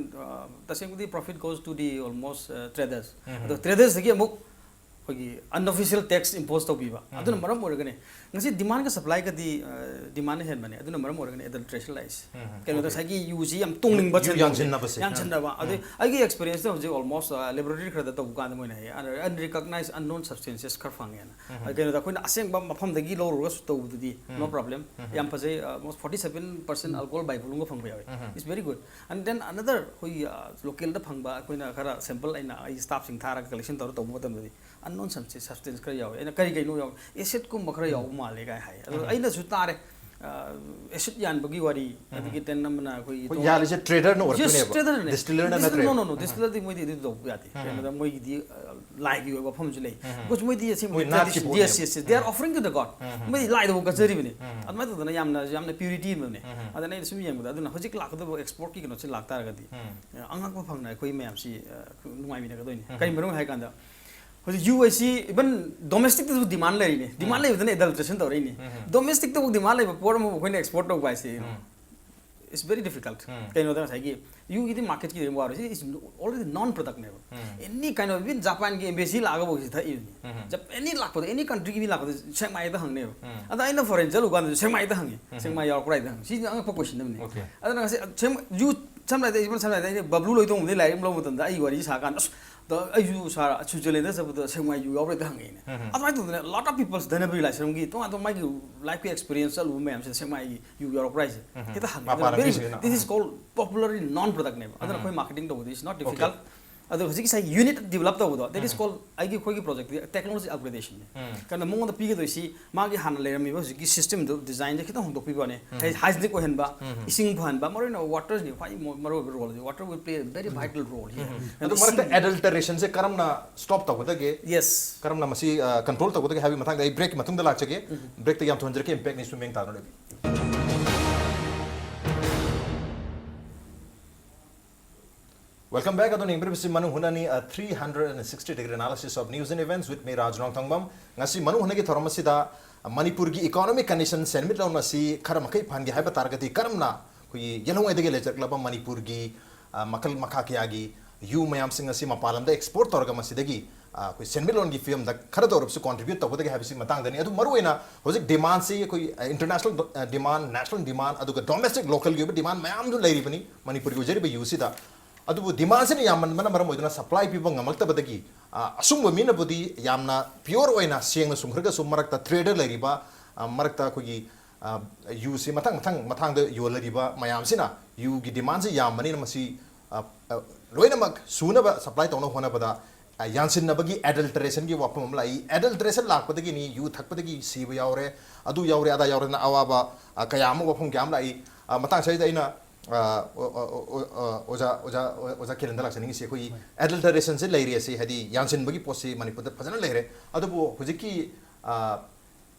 ꯇꯁꯦꯡꯕꯗꯤ profit goes to the almost traders꯫ ꯑꯗꯣ ꯇ꯭ꯔꯦꯗꯔꯁꯇꯒꯤ ꯑꯃꯨꯛ ꯑꯩꯈꯣꯏꯒꯤ unofficial tax impose ꯇꯧꯕꯤꯕ, ꯑꯗꯨꯅ ꯃꯔꯝ ꯑꯣꯏꯔꯒꯅꯦ ꯉꯁꯤ ꯗꯤꯃꯥꯟꯒ ꯁꯄ꯭ꯂꯥꯏꯒꯗꯤ, ꯗꯤꯃꯥꯟꯅ ꯍꯦꯟꯕꯅꯦ꯫ ꯑꯗꯨꯅ ꯃꯔꯝ ꯑꯣꯏꯔꯒꯅꯦ ꯑꯦꯗꯜꯇ꯭ꯔꯦꯁꯟ ꯂꯥꯛꯏꯁꯦ꯫ ꯀꯩꯅꯣꯗ ꯉꯁꯥꯏꯒꯤ ꯌꯨꯁꯤ ꯌꯥꯝ ꯇꯣꯡꯅꯤꯡꯕ, ꯌꯨ ꯌꯥꯟꯁꯤꯟꯅꯕꯁꯦ꯫ ꯌꯥꯟꯁꯤꯟꯅꯕ꯫ ꯑꯗꯩ ꯑꯩꯒꯤ ꯑꯦꯛꯁꯄꯤꯔꯤꯌꯦꯟꯁꯇ ꯍꯧꯖꯤꯛ ꯑꯣꯜꯃꯣꯁ ꯂꯦꯕꯣꯔꯦꯇꯔꯤ ꯈꯔꯗ ꯇꯧꯕ ꯀꯥꯟꯗ ꯃꯣꯏꯅ ꯍꯥꯏꯌꯦ, unrecognized unknown substances ꯈꯔ ꯐꯪꯉꯦꯅ꯫ ꯀꯩꯅꯣꯗ ꯑꯩꯈꯣꯏꯅ ꯑꯁꯦꯡꯕ ꯃꯐꯝꯗꯒꯤ ꯂꯧꯔꯨꯔꯒꯁꯨ ꯇꯧꯕꯗꯨꯗꯤ no problem꯫ ꯌꯥꯝ ꯐꯖꯩ, almost forty seven percent alcohol by volume ꯐꯪꯕ ꯌꯥꯎꯋꯤ꯫ It's very good꯫ And then another ꯑꯩꯈꯣꯏꯒꯤ ꯂꯣꯀꯦꯜꯗ ꯐꯪꯕ ꯑꯩꯈꯣꯏꯅ ꯈꯔ ꯁꯦꯝꯄꯜ ꯑꯩꯅ ꯑꯩ ꯁ꯭ꯇꯥꯐꯁꯤꯡ ꯊꯥꯔꯒ ꯀꯂꯦꯛꯁꯟ ꯇꯧꯔ ꯇꯧꯕ ꯃꯇꯝꯗꯗꯤ unknown substance ꯈꯔ ꯌꯥꯎꯋꯦ꯫ ꯑꯩꯅ ꯀꯔꯤ ꯀꯩꯅꯣ ꯌꯥꯎꯋꯦ, ꯑꯦꯁꯤꯠꯀꯨꯝꯕ ꯈꯔ ꯌꯥꯎꯕ ꯃꯥꯜꯂꯦ ꯀꯥꯏ ꯍꯥꯏ꯫ ꯑꯗꯣ ꯑꯩꯅꯁꯨ ꯇꯥꯔꯦ, ꯑꯦꯁꯤꯠ ꯌꯥꯟꯕꯒꯤ ꯋꯥꯔꯤ꯫ ꯑꯗꯒꯤ ꯇꯦꯟ ꯑꯃꯅ ꯑꯩꯈꯣꯏꯒꯤ ꯑꯩꯈꯣꯏ ꯌꯥꯜꯂꯤꯁꯦ ꯇ꯭ꯔꯦꯗꯔꯅ ꯑꯣꯏꯔꯛꯇꯣꯏꯅꯦꯕ, ꯇ꯭ꯔꯦꯗꯔꯅꯦ꯫ ꯗꯤꯁꯇꯤꯂꯔꯅ ꯅꯠꯇ꯭ꯔꯦ꯫ No, no, no, ꯗꯤꯁꯇꯤꯂꯔꯗꯤ ꯃꯣꯏꯗꯤ ꯑꯗꯨ ꯇꯧꯕ ꯌꯥꯗꯦ꯫ ꯀꯩꯅꯣꯗ ꯃꯣꯏꯒꯤꯗꯤ ꯂꯥꯏꯒꯤ ꯑꯣꯏꯕ ꯋꯥꯐꯝꯁꯨ ꯂꯩ꯫ Because ꯃꯣꯏꯗꯤ ꯑꯁꯦꯡꯕ ꯃꯣꯏ ꯅꯥꯠꯀꯤ ꯄꯣꯠꯅꯦꯕ꯫ Yes, yes, yes, they are offering to the God꯫ ꯃꯣꯏꯗꯤ ꯂꯥꯏꯗꯐꯥꯎ ꯀꯠꯆꯔꯤꯕꯅꯤ꯫ ꯑꯗꯨꯃꯥꯏꯅ ꯇꯧꯗꯅ ꯌꯥꯝꯅ ꯌꯥꯝꯅ ꯄ꯭ꯌꯨꯔꯤꯇꯤ ꯑꯃꯅꯦ꯫ ꯑꯗꯨꯅ ꯑꯩꯅ ꯁꯨꯝ ꯌꯦꯡꯕꯗ, ꯑꯗꯨꯅ ꯍꯧꯖꯤꯛ ꯂꯥꯛꯀꯗꯕ ꯑꯦꯛꯁꯄꯣꯔꯠꯀꯤ ꯀꯩꯅꯣꯁꯤ ꯂꯥꯛꯇꯥꯔꯒꯗꯤ ꯑꯉꯛꯄ ꯐꯪꯅ ꯑꯩꯈꯣꯏ ꯃꯌꯥꯝꯁꯤ ꯅꯨꯡꯉꯥꯏꯃꯤꯟꯅꯒꯗꯣꯏꯅꯤ꯫ ꯀꯔꯤ ꯃꯔꯝ ꯍꯥꯏ ꯀꯥꯟꯗ ꯍꯧꯖꯤꯛ ꯌꯨ ꯑꯁꯤ ꯏꯚꯟ ꯗꯣꯃꯦꯁꯇꯤꯛꯇꯁꯨ ꯗꯤꯃꯥꯟ ꯂꯩꯔꯤꯅꯦ꯫ ꯗꯤꯃꯥꯟ ꯂꯩꯕꯗꯅ ꯑꯦꯗꯜꯇ꯭ꯔꯦꯁꯟ ꯇꯧꯔꯛꯏꯅꯤ꯫ ꯗꯣꯃꯦꯁꯇꯤꯛꯇꯕꯨ ꯗꯤꯃꯥꯟ ꯂꯩꯕ ꯄꯣꯠ ꯑꯃꯕꯨ ꯑꯩꯈꯣꯏꯅ ꯑꯦꯛꯁꯄꯣꯔꯠ ꯇꯧꯕ ꯍꯥꯏꯁꯦ, it's very difficult꯫ ꯀꯩꯅꯣꯗ ꯉꯁꯥꯏꯒꯤ ꯌꯨꯒꯤꯗꯤ ꯃꯥꯔꯀꯦꯠꯀꯤ ꯋꯥꯔꯣꯏꯁꯤ is already non productꯅꯦꯕ꯫ Any kind of, even ꯖꯄꯥꯟꯒꯤ ꯑꯦꯝꯕꯦꯁꯤ ꯂꯥꯛꯑꯒꯐꯥꯎ ꯁꯤ ꯊꯛꯏꯕꯅꯤ꯫ ꯖꯄ-, any ꯂꯥꯛꯄꯗ, any countryꯒꯤ ꯃꯤ ꯂꯥꯛꯄꯗ ꯁꯦꯛꯃꯥꯏꯗ ꯍꯪꯅꯦꯕ꯫ ꯑꯗ ꯑꯩꯅ ꯐꯣꯔꯦꯟ ꯆꯠꯂꯨ ꯀꯥꯟꯗꯁꯨ ꯁꯦꯛꯃꯥꯏꯗ ꯍꯪꯉꯤ꯫ ꯁꯦꯛꯃꯥꯏ ꯌꯥꯎꯔꯛꯄ꯭ꯔꯥ ꯍꯥꯏꯗ ꯍꯪꯉꯤ꯫ ꯁꯤꯗꯤ ꯑꯉꯛꯄ ꯀꯣꯏꯁꯟ ꯑꯃꯅꯤ꯫ Okay꯫ ꯑꯗꯨꯅ ꯉꯁꯤ ꯁꯦꯛꯃ-, ꯌꯨ ꯁꯝꯅ ꯍꯥꯏꯔꯕꯗ, ꯏꯕꯟ ꯁꯝꯅ ꯍꯥꯏꯔꯕꯗ, ꯑꯩꯅ ꯕꯕ꯭ꯂꯨ ꯂꯣꯏꯇꯣꯡꯕꯗꯒꯤ ꯂꯥꯏꯔꯤꯛ ꯑꯃ ꯂꯧꯕ ꯃꯇꯝꯗ ꯑꯩ ꯋꯥꯔꯤ ꯁꯥꯔꯀꯥꯟꯗ, "ꯑꯁ, ꯗ-, ꯑꯩꯁꯨ ꯁꯥꯔ ꯁ꯭ꯋꯤꯖꯔꯂꯦꯟꯗ ꯆꯠꯄꯗ ꯁꯦꯛꯃꯥꯏ ꯌꯨ ꯌꯥꯎꯕ꯭ꯔꯥ?" ꯍꯦꯛꯇ ꯍꯪꯉꯛꯏꯅꯦ꯫ ꯑꯗꯨꯃꯥꯏꯅ ꯇꯧꯗꯅ lot of people's, ꯙꯅꯕꯤꯔ ꯂꯥꯏꯁ꯭ꯔꯝꯒꯤ ꯇꯣꯉꯥꯟ ꯇꯣꯉꯥꯟ ꯃꯥꯒꯤ ꯂꯥꯏꯐꯀꯤ ꯑꯦꯛꯁꯄꯤꯔꯤꯌꯦꯟꯁ ꯆꯠꯂꯨꯕ ꯃꯌꯥꯝꯁꯤꯗ ꯁꯦꯛꯃꯥꯏꯒꯤ ꯌꯨ ꯌꯥꯎꯔꯛꯄ꯭ꯔꯥ ꯍꯥꯏꯁꯦ ꯍꯦꯛꯇ ꯍꯪꯉꯦ꯫ ꯃꯄꯥꯟ ꯑꯗꯨꯅ very, ꯂꯝꯒꯤꯁꯤꯡꯁꯤꯅ꯫ This is called popularly non-product ꯅꯦꯕ꯫ ꯑꯗꯨꯅ ꯑꯩꯈꯣꯏ ꯃꯥꯔꯀꯦꯇꯤꯡ ꯇꯧꯕꯗ it's not difficult꯫ ꯑꯗꯣ ꯍꯧꯖꯤꯛ ꯉꯁꯥꯏ ꯌꯨꯅꯤꯠ ꯗꯤꯕꯂꯞ ꯇꯧꯕꯗꯣ, that is called, ꯑꯩꯒꯤ, ꯑꯩꯈꯣꯏꯒꯤ ꯄ꯭ꯔꯣꯖꯦꯛꯇꯤ ꯇꯦꯛꯅꯣꯂꯣꯖꯤ ꯑꯞꯒ꯭ꯔꯦꯗꯦꯁꯟꯅꯦ꯫ ꯀꯩꯅꯣ ꯃꯉꯣꯟꯗ ꯄꯤꯒꯗꯣꯏꯁꯤ, ꯃꯥꯒꯤ ꯍꯥꯟꯅ ꯂꯩꯔꯝꯃꯤꯕ ꯍꯧꯖꯤꯛꯀꯤ ꯁꯤꯁꯇꯦꯝꯗꯨ, ꯗꯤꯖꯥꯏꯟꯁꯦ ꯈꯤꯇꯪ ꯍꯣꯡꯗꯣꯛꯄꯤꯕ ꯋꯥꯅꯤ꯫ ꯍꯥꯏ-, ꯍꯥꯏꯖꯤꯅꯤꯛ ꯑꯣꯏꯍꯟꯕ, ꯏꯁꯤꯡ ꯐꯍꯟꯕ, ꯃꯔꯨꯑꯣꯏꯅ ꯋꯥꯇꯔꯁꯤꯅꯤ ꯈ꯭ꯋꯥꯏ ꯃꯣ-, ꯃꯔꯨꯑꯣꯏꯕ ꯔꯣꯜꯁꯦ꯫ Water will play a very vital role here꯫ ꯑꯗꯨ ꯃꯔꯛꯇ ꯁꯤꯡ- ꯑꯦꯗꯜꯇꯔꯦꯁꯟꯁꯦ ꯀꯔꯝꯅ ꯁ꯭ꯇꯣꯞ ꯇꯧꯒꯗꯒꯦ? Yes꯫ ꯀꯔꯝꯅ ꯃꯁꯤ, ꯑ, ꯀꯟꯇ꯭ꯔꯣꯜ ꯇꯧꯒꯗꯒꯦ ꯍꯥꯏꯕꯒꯤ ꯃꯇꯥꯡꯗ ꯑꯩ ꯕ꯭ꯔꯦꯛꯀꯤ ꯃꯇꯨꯡꯗ ꯂꯥꯛꯆꯒꯦ꯫ ꯕ꯭ꯔꯦꯛꯇ ꯌꯥꯝ ꯊꯨꯍꯟꯖꯔꯛꯀꯦ, ꯏꯝꯄꯦꯛ ꯅ꯭ꯌꯨꯁ ꯃꯤꯠꯌꯦꯡ ꯇꯥꯗꯨꯅ ꯂꯩꯕꯤꯌꯨ꯫ Welcome back. ꯑꯗꯨꯅ ꯌꯦꯡꯕꯤꯔꯤꯕꯁꯤ ꯃꯅꯨꯡ ꯍꯨꯠꯅꯅꯤ, a three hundred sixty degree analysis of news and events with me, ꯔꯥꯖ ꯔꯣꯡꯊꯣꯡꯕꯝ꯫ ꯉꯁꯤ ꯃꯅꯨꯡ ꯍꯨꯠꯅꯒꯤ ꯊꯧꯔꯝ ꯑꯁꯤꯗ ꯃꯅꯤꯄꯨꯔꯒꯤ ꯏꯀꯣꯅꯣꯃꯤꯛ ꯀꯟꯗꯤꯁꯟ, ꯁꯦꯟꯃꯤꯠꯂꯣꯟ ꯑꯁꯤ ꯈꯔ ꯃꯈꯩ ꯐꯍꯟꯒꯦ ꯍꯥꯏꯕ ꯇꯥꯔꯒꯗꯤ ꯀꯔꯝꯅ ꯑꯩꯈꯣꯏꯒꯤ ꯌꯦꯜꯍꯧꯉꯩꯗꯒꯤ ꯂꯩꯖꯔꯛꯂꯕ ꯃꯅꯤꯄꯨꯔꯒꯤ, ꯑ, ꯃꯈꯜ ꯃꯈꯥ ꯀꯌꯥꯒꯤ ꯌꯨ ꯃꯌꯥꯝꯁꯤꯡ ꯑꯁꯤ ꯃꯄꯥꯟ ꯂꯝꯗ ꯑꯦꯛꯁꯄꯣꯔꯠ ꯇꯧꯔꯒ ꯃꯁꯤꯗꯒꯤ, ꯑ, ꯑꯩꯈꯣꯏ ꯁꯦꯟꯃꯤꯠꯂꯣꯟꯒꯤ ꯐꯤꯕꯝꯗ ꯈꯔꯗ ꯑꯣꯏꯔꯕꯁꯨ ꯀꯣꯟꯇ꯭ꯔꯤꯕ꯭ꯌꯨꯠ ꯇꯧꯒꯗꯒꯦ ꯍꯥꯏꯕꯁꯤ ꯃꯇꯥꯡꯗꯅꯤ꯫ ꯑꯗꯨ ꯃꯔꯨꯑꯣꯏꯅ ꯍꯧꯖꯤꯛ ꯗꯤꯃꯥꯟꯁꯤ ꯑꯩꯈꯣꯏ, ꯑ, ꯏꯟꯇꯔꯅꯦꯁꯅꯦꯜ ꯗꯣ-, ꯑ, ꯗꯤꯃꯥꯟ, ꯅꯦꯁꯅꯦꯜ ꯗꯤꯃꯥꯟ, ꯑꯗꯨꯒ ꯗꯣꯃꯦꯁꯇꯤꯛ, ꯂꯣꯀꯦꯜꯒꯤ ꯑꯣꯏꯕ ꯗꯤꯃꯥꯟ ꯃꯌꯥꯝꯁꯨ ꯂꯩꯔꯤꯕꯅꯤ ꯃꯅꯤꯄꯨꯔꯒꯤ ꯑꯣꯏꯖꯔꯤꯕ ꯌꯨꯁꯤꯗ꯫ ꯑꯗꯨꯕꯨ ꯗꯤꯃꯥꯟꯁꯤꯅ ꯌꯥꯝꯃꯟꯕꯅ ꯃꯔꯝ ꯑꯣꯏꯗꯨꯅ ꯁꯄ꯭ꯂꯥꯏ ꯄꯤꯕ ꯉꯝꯂꯛꯇꯕꯗꯒꯤ, ꯑ, ꯑꯁꯨꯡꯕ ꯃꯤꯅꯕꯨꯗꯤ ꯌꯥꯝꯅ ꯄꯤꯌꯣꯔ ꯑꯣꯏꯅ ꯁꯦꯡꯅ ꯁꯨꯡꯈ꯭ꯔꯒꯁꯨ ꯃꯔꯛꯇ ꯇ꯭ꯔꯦꯗꯔ ꯂꯩꯔꯤꯕ, ꯑ, ꯃꯔꯛꯇ ꯑꯩꯈꯣꯏꯒꯤ, ꯑ, ꯌꯨꯁꯤ ꯃꯊꯪ ꯃꯊꯪ ꯃꯊꯥꯡꯗ ꯌꯣꯜꯂꯔꯤꯕ ꯃꯌꯥꯝꯁꯤꯅ ꯌꯨꯒꯤ ꯗꯤꯃꯥꯟꯁꯤ ꯌꯥꯝꯕꯅꯤꯅ ꯃꯁꯤ, ꯑ, ꯑ, ꯂꯣꯏꯅꯃꯛ ꯁꯨꯅꯕ ꯁꯄ꯭ꯂꯥꯏ ꯇꯧꯅꯕ ꯍꯣꯠꯅꯕꯗ, ꯑ, ꯌꯥꯟꯁꯤꯟꯅꯕꯒꯤ ꯑꯦꯗꯜꯇꯔꯦꯁꯟꯒꯤ ꯋꯥꯐꯝ ꯑꯃ ꯂꯥꯛꯏ꯫ ꯑꯦꯗꯜꯇꯔꯦꯁꯟ ꯂꯥꯛꯄꯗꯒꯤꯅꯤ ꯌꯨ ꯊꯛꯄꯗꯒꯤ ꯁꯤꯕ ꯌꯥꯎꯔꯦ, ꯑꯗꯨ ꯌꯥꯎꯔꯦ, ꯑꯗꯥ ꯌꯥꯎꯔꯦꯅ ꯑꯋꯥꯕ, ꯑ, ꯀꯌꯥ ꯑꯃ ꯋꯥꯐꯝ ꯀꯌꯥ ꯑꯃ ꯂꯥꯛꯏ꯫ ꯑ, ꯃꯇꯥꯡ ꯑꯁꯤꯗ ꯑꯩꯅ, ꯑ, ꯑꯣ-, ꯑꯣ-, ꯑꯣ-, ꯑꯣ-, ꯑꯣꯖꯥ, ꯑꯣꯖꯥ, ꯑꯣꯖꯥ ꯀꯤꯔꯟꯗ ꯂꯥꯛꯆꯅꯤꯡꯉꯤꯁꯤ ꯑꯩꯈꯣꯏꯒꯤ ꯍꯣꯏ꯫ ꯑꯦꯗꯜꯇꯔꯦꯁꯟꯁꯦ ꯂꯩꯔꯤ ꯑꯁꯤ, ꯍꯥꯏꯗꯤ ꯌꯥꯟꯁꯤꯟꯕꯒꯤ ꯄꯣꯠꯁꯤ ꯃꯅꯤꯄꯨꯔꯗ ꯐꯖꯅ ꯂꯩꯔꯦ꯫ ꯑꯗꯨꯕꯨ ꯍꯧꯖꯤꯛꯀꯤ, ꯑ,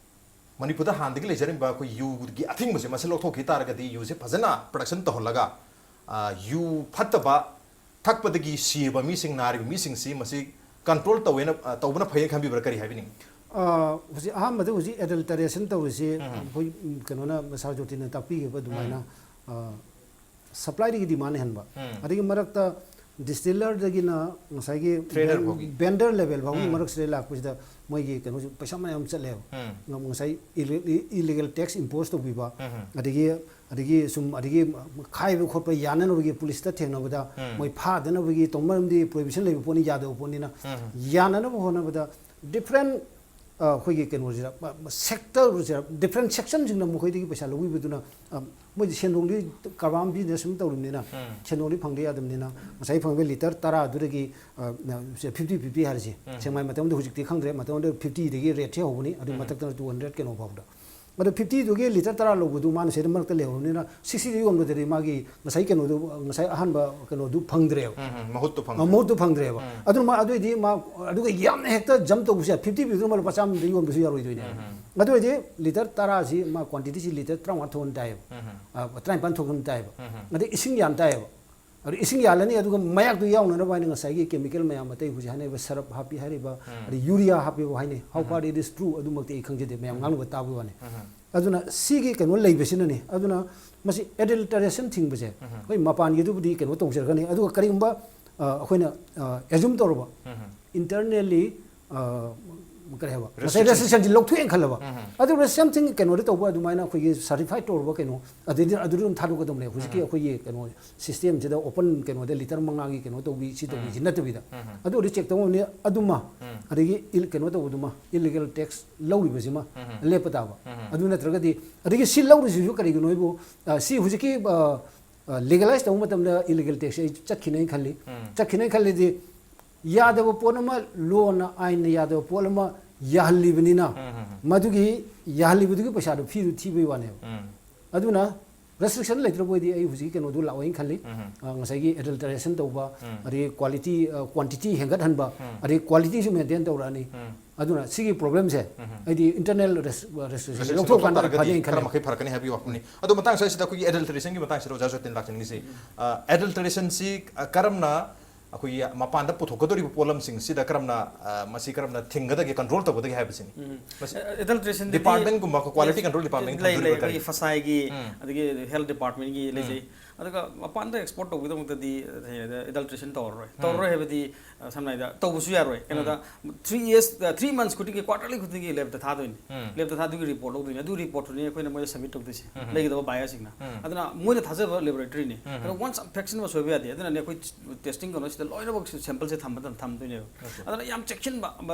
ꯃꯅꯤꯄꯨꯔꯗ ꯍꯥꯟꯅꯗꯒꯤ ꯂꯩꯖꯔꯝꯕ ꯑꯩꯈꯣꯏ ꯌꯨꯒꯤ ꯑꯊꯤꯡꯕꯁꯦ ꯃꯁꯤ ꯂꯧꯊꯣꯛꯈꯤ ꯇꯥꯔꯒꯗꯤ ꯌꯨꯁꯦ ꯐꯖꯅ ꯄ꯭ꯔꯗꯛꯁꯟ ꯇꯧꯍꯜꯂꯒ, ꯑ, ꯌꯨ ꯐꯠꯇꯕ ꯊꯛꯄꯗꯒꯤ ꯁꯤꯔꯕ ꯃꯤꯁꯤꯡ, ꯅꯥꯔꯤꯕ ꯃꯤꯁꯤꯡꯁꯤ ꯃꯁꯤ ꯀꯟꯇ꯭ꯔꯣꯜ ꯇꯧꯋꯦꯅ, ꯑ, ꯇꯧꯕꯅ ꯐꯩꯌꯦꯅ ꯈꯟꯕꯤꯕ꯭ꯔꯥ? ꯀꯔꯤ ꯍꯥꯏꯕꯤꯅꯤꯡꯉꯤ? ꯑ, ꯍꯧꯖꯤꯛ ꯑꯍꯥꯟꯕꯗ ꯍꯧꯖꯤꯛ ꯑꯦꯗꯜꯇꯔꯦꯁꯟ ꯇꯧꯔꯤꯁꯤ ꯎꯝ꯫ ꯑꯩꯈꯣꯏ, ꯎꯝ, ꯀꯩꯅꯣꯅ, ꯁꯥꯔ ꯖꯣꯇꯤꯅ ꯇꯥꯛꯄꯤꯈꯤꯕ ꯑꯗꯨꯃꯥꯏꯅ, ꯎꯝ꯫ ꯑ, ꯁꯄ꯭ꯂꯥꯏꯗꯒꯤ ꯗꯤꯃꯥꯟ ꯍꯦꯟꯕ꯫ ꯎꯝ꯫ ꯑꯗꯒꯤ ꯃꯔꯛꯇ ꯗꯤꯁꯇꯤꯂꯔꯗꯒꯤꯅ ꯉꯁꯥꯏꯒꯤ Trader ꯐꯥꯎꯒꯤ꯫ ꯕꯦꯟꯗꯔ ꯂꯦꯚꯦꯜ ꯐꯥꯎꯒꯤ ꯎꯝ꯫ ꯃꯔꯛꯁꯤꯗ ꯂꯥꯛꯄꯁꯤꯗ ꯃꯣꯏꯒꯤ ꯀꯩꯅꯣꯁꯨ ꯄꯩꯁꯥ ꯃꯌꯥꯝ ꯆꯠꯂꯦꯕ꯫ ꯎꯝ꯫ ꯉꯁꯥꯏ ꯏꯂꯤꯒꯦꯜ ꯇꯦꯛꯁ ꯏꯝꯄꯣꯁ ꯇꯧꯕꯤꯕ, ꯎꯝ꯫ ꯑꯗꯒꯤ ꯑꯗꯒꯤ ꯁꯨꯝ ꯑꯗꯒꯤ ꯈꯥꯏꯕ ꯈꯣꯠꯄ ꯌꯥꯅꯅꯕꯒꯤ ꯄꯨꯂꯤꯁꯇ ꯊꯦꯡꯅꯕꯗ ꯎꯝ꯫ ꯃꯣꯏ ꯐꯥꯗꯅꯕꯒꯤ ꯇꯧ-, ꯃꯔꯝꯗꯤ ꯄ꯭ꯔꯣꯍꯤꯕꯤꯁꯟ ꯂꯩꯕ ꯄꯣꯠꯅꯤ, ꯌꯥꯗꯕ ꯄꯣꯠꯅꯤꯅ ꯎꯝ꯫ ꯌꯥꯅꯅꯕ ꯍꯣꯠꯅꯕꯗ ꯗꯤꯐ꯭ꯔꯦꯟ ꯑꯩꯈꯣꯏꯒꯤ ꯀꯩꯅꯣꯁꯤꯗ ꯁꯦꯛꯇꯔꯁꯤꯗ ꯗꯤꯐ꯭ꯔꯦꯟ ꯁꯦꯛꯁꯟꯁꯤꯡꯅ ꯃꯈꯣꯏꯗꯒꯤ ꯄꯩꯁꯥ ꯂꯧꯕꯤꯕꯗꯨꯅ ꯑ, ꯃꯣꯏꯗꯤ ꯁꯦꯟꯗꯣꯡꯗꯤ ꯀꯔꯕꯥꯔ ꯕꯤꯖꯤꯅꯦꯁ ꯑꯃ ꯇꯧꯔꯤꯕꯅꯤꯅ ꯎꯝ꯫ ꯁꯦꯟꯗꯣꯡꯗꯤ ꯐꯪꯗ ꯌꯥꯗꯕꯅꯤꯅ ꯉꯁꯥꯏ ꯐꯪꯕ ꯂꯤꯇꯔ ꯇꯔꯥꯗꯨꯗꯒꯤ ꯐꯤꯐꯇꯤ ꯐꯤꯐꯇꯤ ꯍꯥꯏꯔꯤꯁꯦ ꯎꯝ꯫ ꯁꯦꯡꯃꯥꯏ ꯃꯇꯝꯗ ꯍꯧꯖꯤꯛꯇꯤ ꯈꯪꯗ꯭ꯔꯦ, ꯃꯇꯝꯗ ꯐꯤꯐꯇꯤꯗꯒꯤ ꯔꯦꯠꯁꯦ ꯍꯧꯕꯅꯤ, ꯑꯗꯨꯒꯤ ꯎꯝ꯫ ꯃꯊꯛꯇꯅ ꯇꯨ ꯍꯟꯗ꯭ꯔꯦꯠ ꯀꯩꯅꯣ ꯐꯥꯎꯗ꯫ ꯑꯗꯣ ꯐꯤꯐꯇꯤꯗꯨꯒꯤ ꯂꯤꯇꯔ ꯇꯔꯥ ꯂꯧꯕꯗꯨ ꯃꯥꯅ ꯁꯤꯗ ꯃꯔꯛꯇ ꯂꯩꯍꯧꯔꯕꯅꯤꯅ ꯁꯤꯛꯁꯇꯤꯗ ꯌꯣꯟꯕꯗꯗꯤ ꯃꯥꯒꯤ ꯉꯁꯥꯏ ꯀꯩꯅꯣꯗꯨ, ꯉꯁꯥꯏ ꯑꯍꯥꯟꯕ ꯀꯩꯅꯣꯗꯨ ꯐꯪꯗ꯭ꯔꯦꯕ꯫ ꯎꯝ, ꯎꯝ, ꯃꯍꯨꯠꯇꯨ ꯑ, ꯐꯪꯗ꯭ꯔꯦ꯫ ꯃꯍꯨꯠꯇꯨ ꯐꯪꯗ꯭ꯔꯦꯕ꯫ ꯎꯝ꯫ ꯑꯗꯨꯅ ꯃꯥ ꯑꯗꯨꯏꯗꯤ ꯃꯥ ꯑꯗꯨꯒ ꯌꯥꯝꯅ ꯍꯦꯛꯇ ꯖꯝ ꯇꯧꯕꯁꯦ, ꯐꯤꯐꯇꯤ ꯄꯤꯕꯗꯨꯅ ꯂꯨꯄꯥ ꯆꯥꯝꯃꯗ ꯌꯣꯟꯕꯁꯨ ꯌꯥꯔꯣꯏꯗꯣꯏꯅꯦꯕ꯫ ꯎꯝ, ꯎꯝ꯫ ꯑꯗꯨ ꯑꯣꯏꯗꯤ ꯂꯤꯇꯔ ꯇꯔꯥꯁꯤ ꯃꯥ ꯀ꯭ꯋꯥꯟꯇꯤꯇꯤꯁꯤ ꯂꯤꯇꯔ ꯇꯔꯥꯃꯉꯥ ꯊꯣꯛꯍꯟ ꯇꯥꯏꯌꯦꯕ꯫ ꯎꯝ, ꯎꯝ꯫ ꯑ, ꯇꯔꯥꯅꯤꯄꯥꯟ ꯊꯣꯛꯍꯟ ꯇꯥꯏꯌꯦꯕ꯫ ꯎꯝ, ꯎꯝ꯫ ꯑꯗꯩ ꯏꯁꯤꯡ ꯌꯥꯟ ꯇꯥꯏꯌꯦꯕ꯫ ꯑꯗꯨ ꯏꯁꯤꯡ ꯌꯥꯜꯂꯅꯤ, ꯑꯗꯨꯒ ꯃꯌꯥꯛꯇꯨ ꯌꯥꯎꯅꯅꯕ ꯍꯥꯏꯅ ꯉꯁꯥꯏꯒꯤ ꯀꯦꯃꯤꯀꯦꯜ ꯃꯌꯥꯝ ꯑꯇꯩ ꯍꯧꯖꯤꯛ ꯍꯥꯏꯅꯔꯤꯕ ꯁꯔꯞ ꯍꯥꯞꯄꯤ ꯍꯥꯏꯔꯤꯕ, ꯎꯝ꯫ ꯑꯗꯩ ꯌꯨꯔꯤꯌꯥ ꯍꯥꯞꯄꯤꯕ ꯍꯥꯏꯅꯩ꯫ How um. far it is true ꯑꯗꯨꯃꯛꯇꯤ ꯑꯩ ꯈꯪꯖꯗꯦ, ꯃꯌꯥꯝ ꯎꯝ꯫ ꯉꯥꯡꯅꯕ ꯇꯥꯕꯒꯤ ꯋꯥꯅꯤ꯫ ꯎꯝ꯫ ꯑꯗꯨꯅ ꯁꯤꯒꯤ ꯀꯩꯅꯣ ꯂꯩꯕꯁꯤꯅꯅꯤ꯫ ꯑꯗꯨꯅ ꯃꯁꯤ ꯑꯦꯗꯜꯇꯔꯦꯁꯟ ꯊꯤꯡꯕꯁꯦ ꯎꯝ꯫ ꯑꯩꯈꯣꯏ ꯃꯄꯥꯟꯒꯤꯗꯨꯕꯨꯗꯤ ꯀꯩꯅꯣ ꯇꯧꯖꯔꯒꯅꯤ, ꯑꯗꯨꯒ ꯀꯔꯤꯒꯨꯝꯕ ꯑ, ꯑꯩꯈꯣꯏꯅ ꯑꯦꯖꯨꯝ ꯇꯧꯔꯕ ꯎꯝ꯫ ꯏꯟꯇꯔꯅꯦꯜꯂꯤ ꯀꯔꯤ ꯍꯥꯏꯕ, ꯉꯁꯥꯏ Restriction. ꯔꯦꯁꯇ꯭ꯔꯤꯛꯁꯟꯁꯤ ꯂꯧꯊꯣꯛꯑꯦꯅ ꯈꯜꯂꯕ, ꯎꯝ꯫ ꯑꯗꯨ ꯔꯦꯁꯇ꯭ꯔꯤꯛꯁꯟ ꯀꯩꯅꯣꯗ ꯇꯧꯕ ꯑꯗꯨꯃꯥꯏꯅ ꯑꯩꯈꯣꯏꯒꯤ ꯁꯔꯇꯤꯐꯥꯏꯠ ꯇꯧꯔꯕ ꯀꯩꯅꯣ ꯑꯗꯨꯗꯤ ꯑꯗꯨꯗ ꯑꯗꯨꯝ ꯊꯥꯗꯣꯛꯀꯗꯕꯅꯦ꯫ ꯍꯧꯖꯤꯛꯀꯤ ꯎꯝ꯫ ꯑꯩꯈꯣꯏꯒꯤ ꯀꯩꯅꯣ ꯁꯤꯁꯇꯦꯝꯁꯤꯗ ꯑꯣꯄꯟ ꯀꯩꯅꯣꯗ ꯂꯤꯇꯔ ꯃꯉꯥꯒꯤ ꯀꯩꯅꯣ ꯇꯧꯕꯤ ꯁꯤ ꯇꯧꯕꯤꯁꯤ ꯎꯝ꯫ ꯅꯠꯇꯕꯤꯗ ꯎꯝ꯫ ꯑꯗꯨ ꯑꯣꯏꯔꯗꯤ ꯆꯦꯛ ꯇꯧꯕ ꯉꯝꯅꯤ꯫ ꯑꯗꯨꯃ ꯎꯝ꯫ ꯑꯗꯒꯤ ꯏꯜ-, ꯀꯩꯅꯣ ꯇꯧꯕꯗꯨꯃ, ꯏꯂꯤꯒꯦꯜ ꯇꯦꯛꯁ ꯂꯧꯔꯤꯕꯁꯤꯃ ꯎꯝ꯫ ꯂꯦꯞꯄ ꯇꯥꯕ꯫ ꯎꯝ꯫ ꯑꯗꯨ ꯅꯠꯇ꯭ꯔꯒꯗꯤ, ꯑꯗꯒꯤ ꯁꯤ ꯂꯧꯔꯤꯁꯤꯁꯨ ꯀꯔꯤꯒꯤꯅꯣ ꯍꯥꯏꯕꯨ, ꯑ, ꯁꯤ ꯍꯧꯖꯤꯛꯀꯤ, ꯑ, ꯑ, ꯂꯤꯒꯦꯂꯥꯏꯁ ꯇꯧꯕ ꯃꯇꯝꯗ ꯏꯂꯤꯒꯦꯜ ꯇꯦꯛꯁꯁꯦ ꯑꯩ ꯆꯠꯈꯤꯅꯦꯅ ꯈꯜꯂꯤ꯫ ꯎꯝ꯫ ꯆꯠꯈꯤꯅꯦꯅ ꯈꯜꯂꯤꯗꯤ ꯌꯥꯗꯕ ꯄꯣꯠ ꯑꯃ, ꯂꯣꯅ, ꯑꯥꯏꯟꯅ ꯌꯥꯗꯕ ꯄꯣꯠ ꯑꯃ ꯌꯥꯍꯜꯂꯤꯕꯅꯤꯅ ꯎꯝ, ꯎꯝ, ꯎꯝ꯫ ꯃꯗꯨꯒꯤ ꯌꯥꯍꯜꯂꯤꯕꯗꯨꯒꯤ ꯄꯩꯁꯥꯗꯨ ꯐꯤꯗꯨ ꯊꯤꯕꯩ ꯋꯥꯅꯦꯕ꯫ ꯎꯝ꯫ ꯑꯗꯨꯅ ꯔꯦꯁꯇ꯭ꯔꯤꯛꯁꯟ ꯂꯩꯇ꯭ꯔꯕ ꯑꯣꯏꯗꯤ ꯑꯩ ꯍꯧꯖꯤꯛꯀꯤ ꯀꯩꯅꯣꯗꯨ ꯂꯥꯛꯑꯣꯏꯅ ꯈꯜꯂꯤ꯫ ꯎꯝ꯫ ꯑ, ꯉꯁꯥꯏꯒꯤ ꯑꯦꯗꯜꯇꯔꯦꯁꯟ ꯇꯧꯕ, ꯎꯝ꯫ ꯑꯗꯒꯤ ꯀ꯭ꯋꯥꯂꯤꯇꯤ, ꯑ, ꯀ꯭ꯋꯥꯟꯇꯤꯇꯤ ꯍꯦꯟꯒꯠꯍꯟꯕ, ꯎꯝ꯫ ꯑꯗꯒꯤ ꯀ꯭ꯋꯥꯂꯤꯇꯤꯁꯨ ꯃꯦꯟꯇꯦꯟ ꯇꯧꯔꯛꯑꯅꯤ꯫ ꯎꯝ꯫ ꯑꯗꯨꯅ ꯁꯤꯒꯤ ꯄ꯭ꯔꯣꯕ꯭ꯂꯦꯝꯁꯦ ꯎꯝ꯫ ꯑꯩꯗꯤ ꯏꯟꯇꯔꯅꯦꯜ ꯔꯦꯁ-, ꯔꯦꯁꯇ꯭ꯔꯤꯛꯁꯟ ꯔꯦꯁꯇ꯭ꯔꯤꯛꯁꯟ ꯂꯧꯊꯣꯛꯑꯀꯥꯟꯗ ꯂꯧꯊꯣꯛ ꯇꯥꯔꯒꯗꯤ ꯐꯅꯤ ꯈꯔ ꯈꯜꯂꯤ꯫ ꯃꯈꯩ ꯐꯔꯛꯀꯅꯤ ꯍꯥꯏꯕꯒꯤ ꯋꯥꯐꯝꯅꯤ꯫ ꯑꯗꯣ ꯃꯇꯥꯡ ꯑꯁꯤꯗ ꯑꯩꯈꯣꯏꯒꯤ ꯑꯦꯗꯜꯇꯔꯦꯁꯟꯒꯤ ꯃꯇꯥꯡꯁꯤꯗ ꯑꯣꯖꯥ ꯖꯣꯇꯤꯟ ꯂꯥꯛꯆꯅꯤꯡꯉꯤꯁꯤ, ꯑ, ꯑꯦꯗꯜꯇꯔꯦꯁꯟꯁꯤ, ꯑ, ꯀꯔꯝꯅ ꯑꯩꯈꯣꯏꯒꯤ ꯃꯄꯥꯟꯗ ꯄꯨꯊꯣꯛꯀꯗꯧꯔꯤꯕ ꯄꯣꯠꯂꯝꯁꯤꯡꯁꯤꯗ ꯀꯔꯝꯅ, ꯑ, ꯃꯁꯤ ꯀꯔꯝꯅ ꯊꯤꯡꯒꯗꯒꯦ, ꯀꯟꯇ꯭ꯔꯣꯜ ꯇꯧꯒꯗꯒꯦ ꯍꯥꯏꯕꯁꯤꯅꯤ꯫ ꯎꯝ꯫ ꯃꯁꯤ ꯑꯦ-, ꯑꯦꯗꯜꯇ꯭ꯔꯦꯁꯟꯗꯗꯤ ꯗꯤꯄꯥꯔꯠꯃꯦꯟꯒꯨꯝꯕ, ꯀ꯭ꯋꯥꯂꯤꯇꯤ ꯀꯟꯇ꯭ꯔꯣꯜ ꯗꯤꯄꯥꯔꯠꯃꯦꯟꯒꯤ ꯂꯩ, ꯊꯝꯖꯔꯤꯕ ꯂꯩ꯫ ꯑꯩꯈꯣꯏꯒꯤ ꯀꯔꯤ? ꯐꯁꯥꯏꯒꯤ, ꯎꯝ꯫ ꯑꯗꯒꯤ ꯍꯦꯜꯊ ꯗꯤꯄꯥꯔꯠꯃꯦꯟꯒꯤ ꯎꯝ꯫ ꯂꯩꯖꯩ꯫ ꯑꯗꯨꯒ ꯃꯄꯥꯟꯗ ꯑꯦꯛꯁꯄꯣꯔꯠ ꯇꯧꯕꯒꯤꯗꯃꯛꯇꯗꯤ ꯑꯗꯜꯇ꯭ꯔꯦꯁꯟ ꯇꯧꯔꯔꯣꯏ꯫ ꯇꯧꯔꯔꯣꯏ ꯍꯥꯏꯕꯗꯤ, ꯑ, ꯁꯝꯅ ꯍꯥꯏꯗ ꯇꯧꯕꯁꯨ ꯌꯥꯔꯣꯏ꯫ ꯀꯩꯅꯣꯗ, ꯊ꯭ꯔꯤ ꯏꯌꯔꯁ, ꯊ꯭ꯔꯤ ꯃꯟꯊꯁ ꯈꯨꯗꯤꯡꯒꯤ, ꯀ꯭ꯋꯥꯔꯇꯔꯂꯤ ꯈꯨꯗꯤꯡꯒꯤ ꯂꯦꯕꯇ ꯊꯥꯗꯣꯏꯅꯤ꯫ ꯂꯦꯕꯇ ꯊꯥꯗꯣꯏꯒꯤ ꯔꯤꯄꯣꯔꯠ ꯂꯧꯗꯣꯏꯅꯤ꯫ ꯑꯗꯨ ꯔꯤꯄꯣꯔꯠꯇꯨꯅꯤ ꯑꯩꯈꯣꯏꯅ ꯃꯣꯏꯗ ꯁꯕꯃꯤꯠ ꯇꯧꯗꯣꯏꯁꯦ, ꯂꯩꯒꯗꯕ ꯕꯥꯌꯔꯁꯤꯡꯅ꯫ ꯑꯗꯨꯅ ꯃꯣꯏꯅ ꯊꯥꯖꯕ ꯂꯦꯕꯣꯔꯦꯇꯔꯤꯅꯤ꯫ ꯑꯗꯣ ꯋꯥꯟꯁ ꯐꯦꯛꯁꯟ ꯑꯃ ꯁꯣꯏꯕ ꯌꯥꯗꯦ꯫ ꯑꯗꯨꯅꯅꯦ ꯑꯩꯈꯣꯏ ꯇꯦꯁꯇꯤꯡ ꯀꯩꯅꯣꯁꯤꯗ ꯂꯣꯏꯅꯃꯛ ꯁꯦꯝꯄꯜꯁꯦ ꯊꯝꯕ ꯊꯝ-, ꯊꯝꯗꯣꯏꯅꯦꯕ꯫ ꯑꯗꯨꯅ ꯌꯥꯝ ꯆꯦꯛꯁꯤꯟꯕ,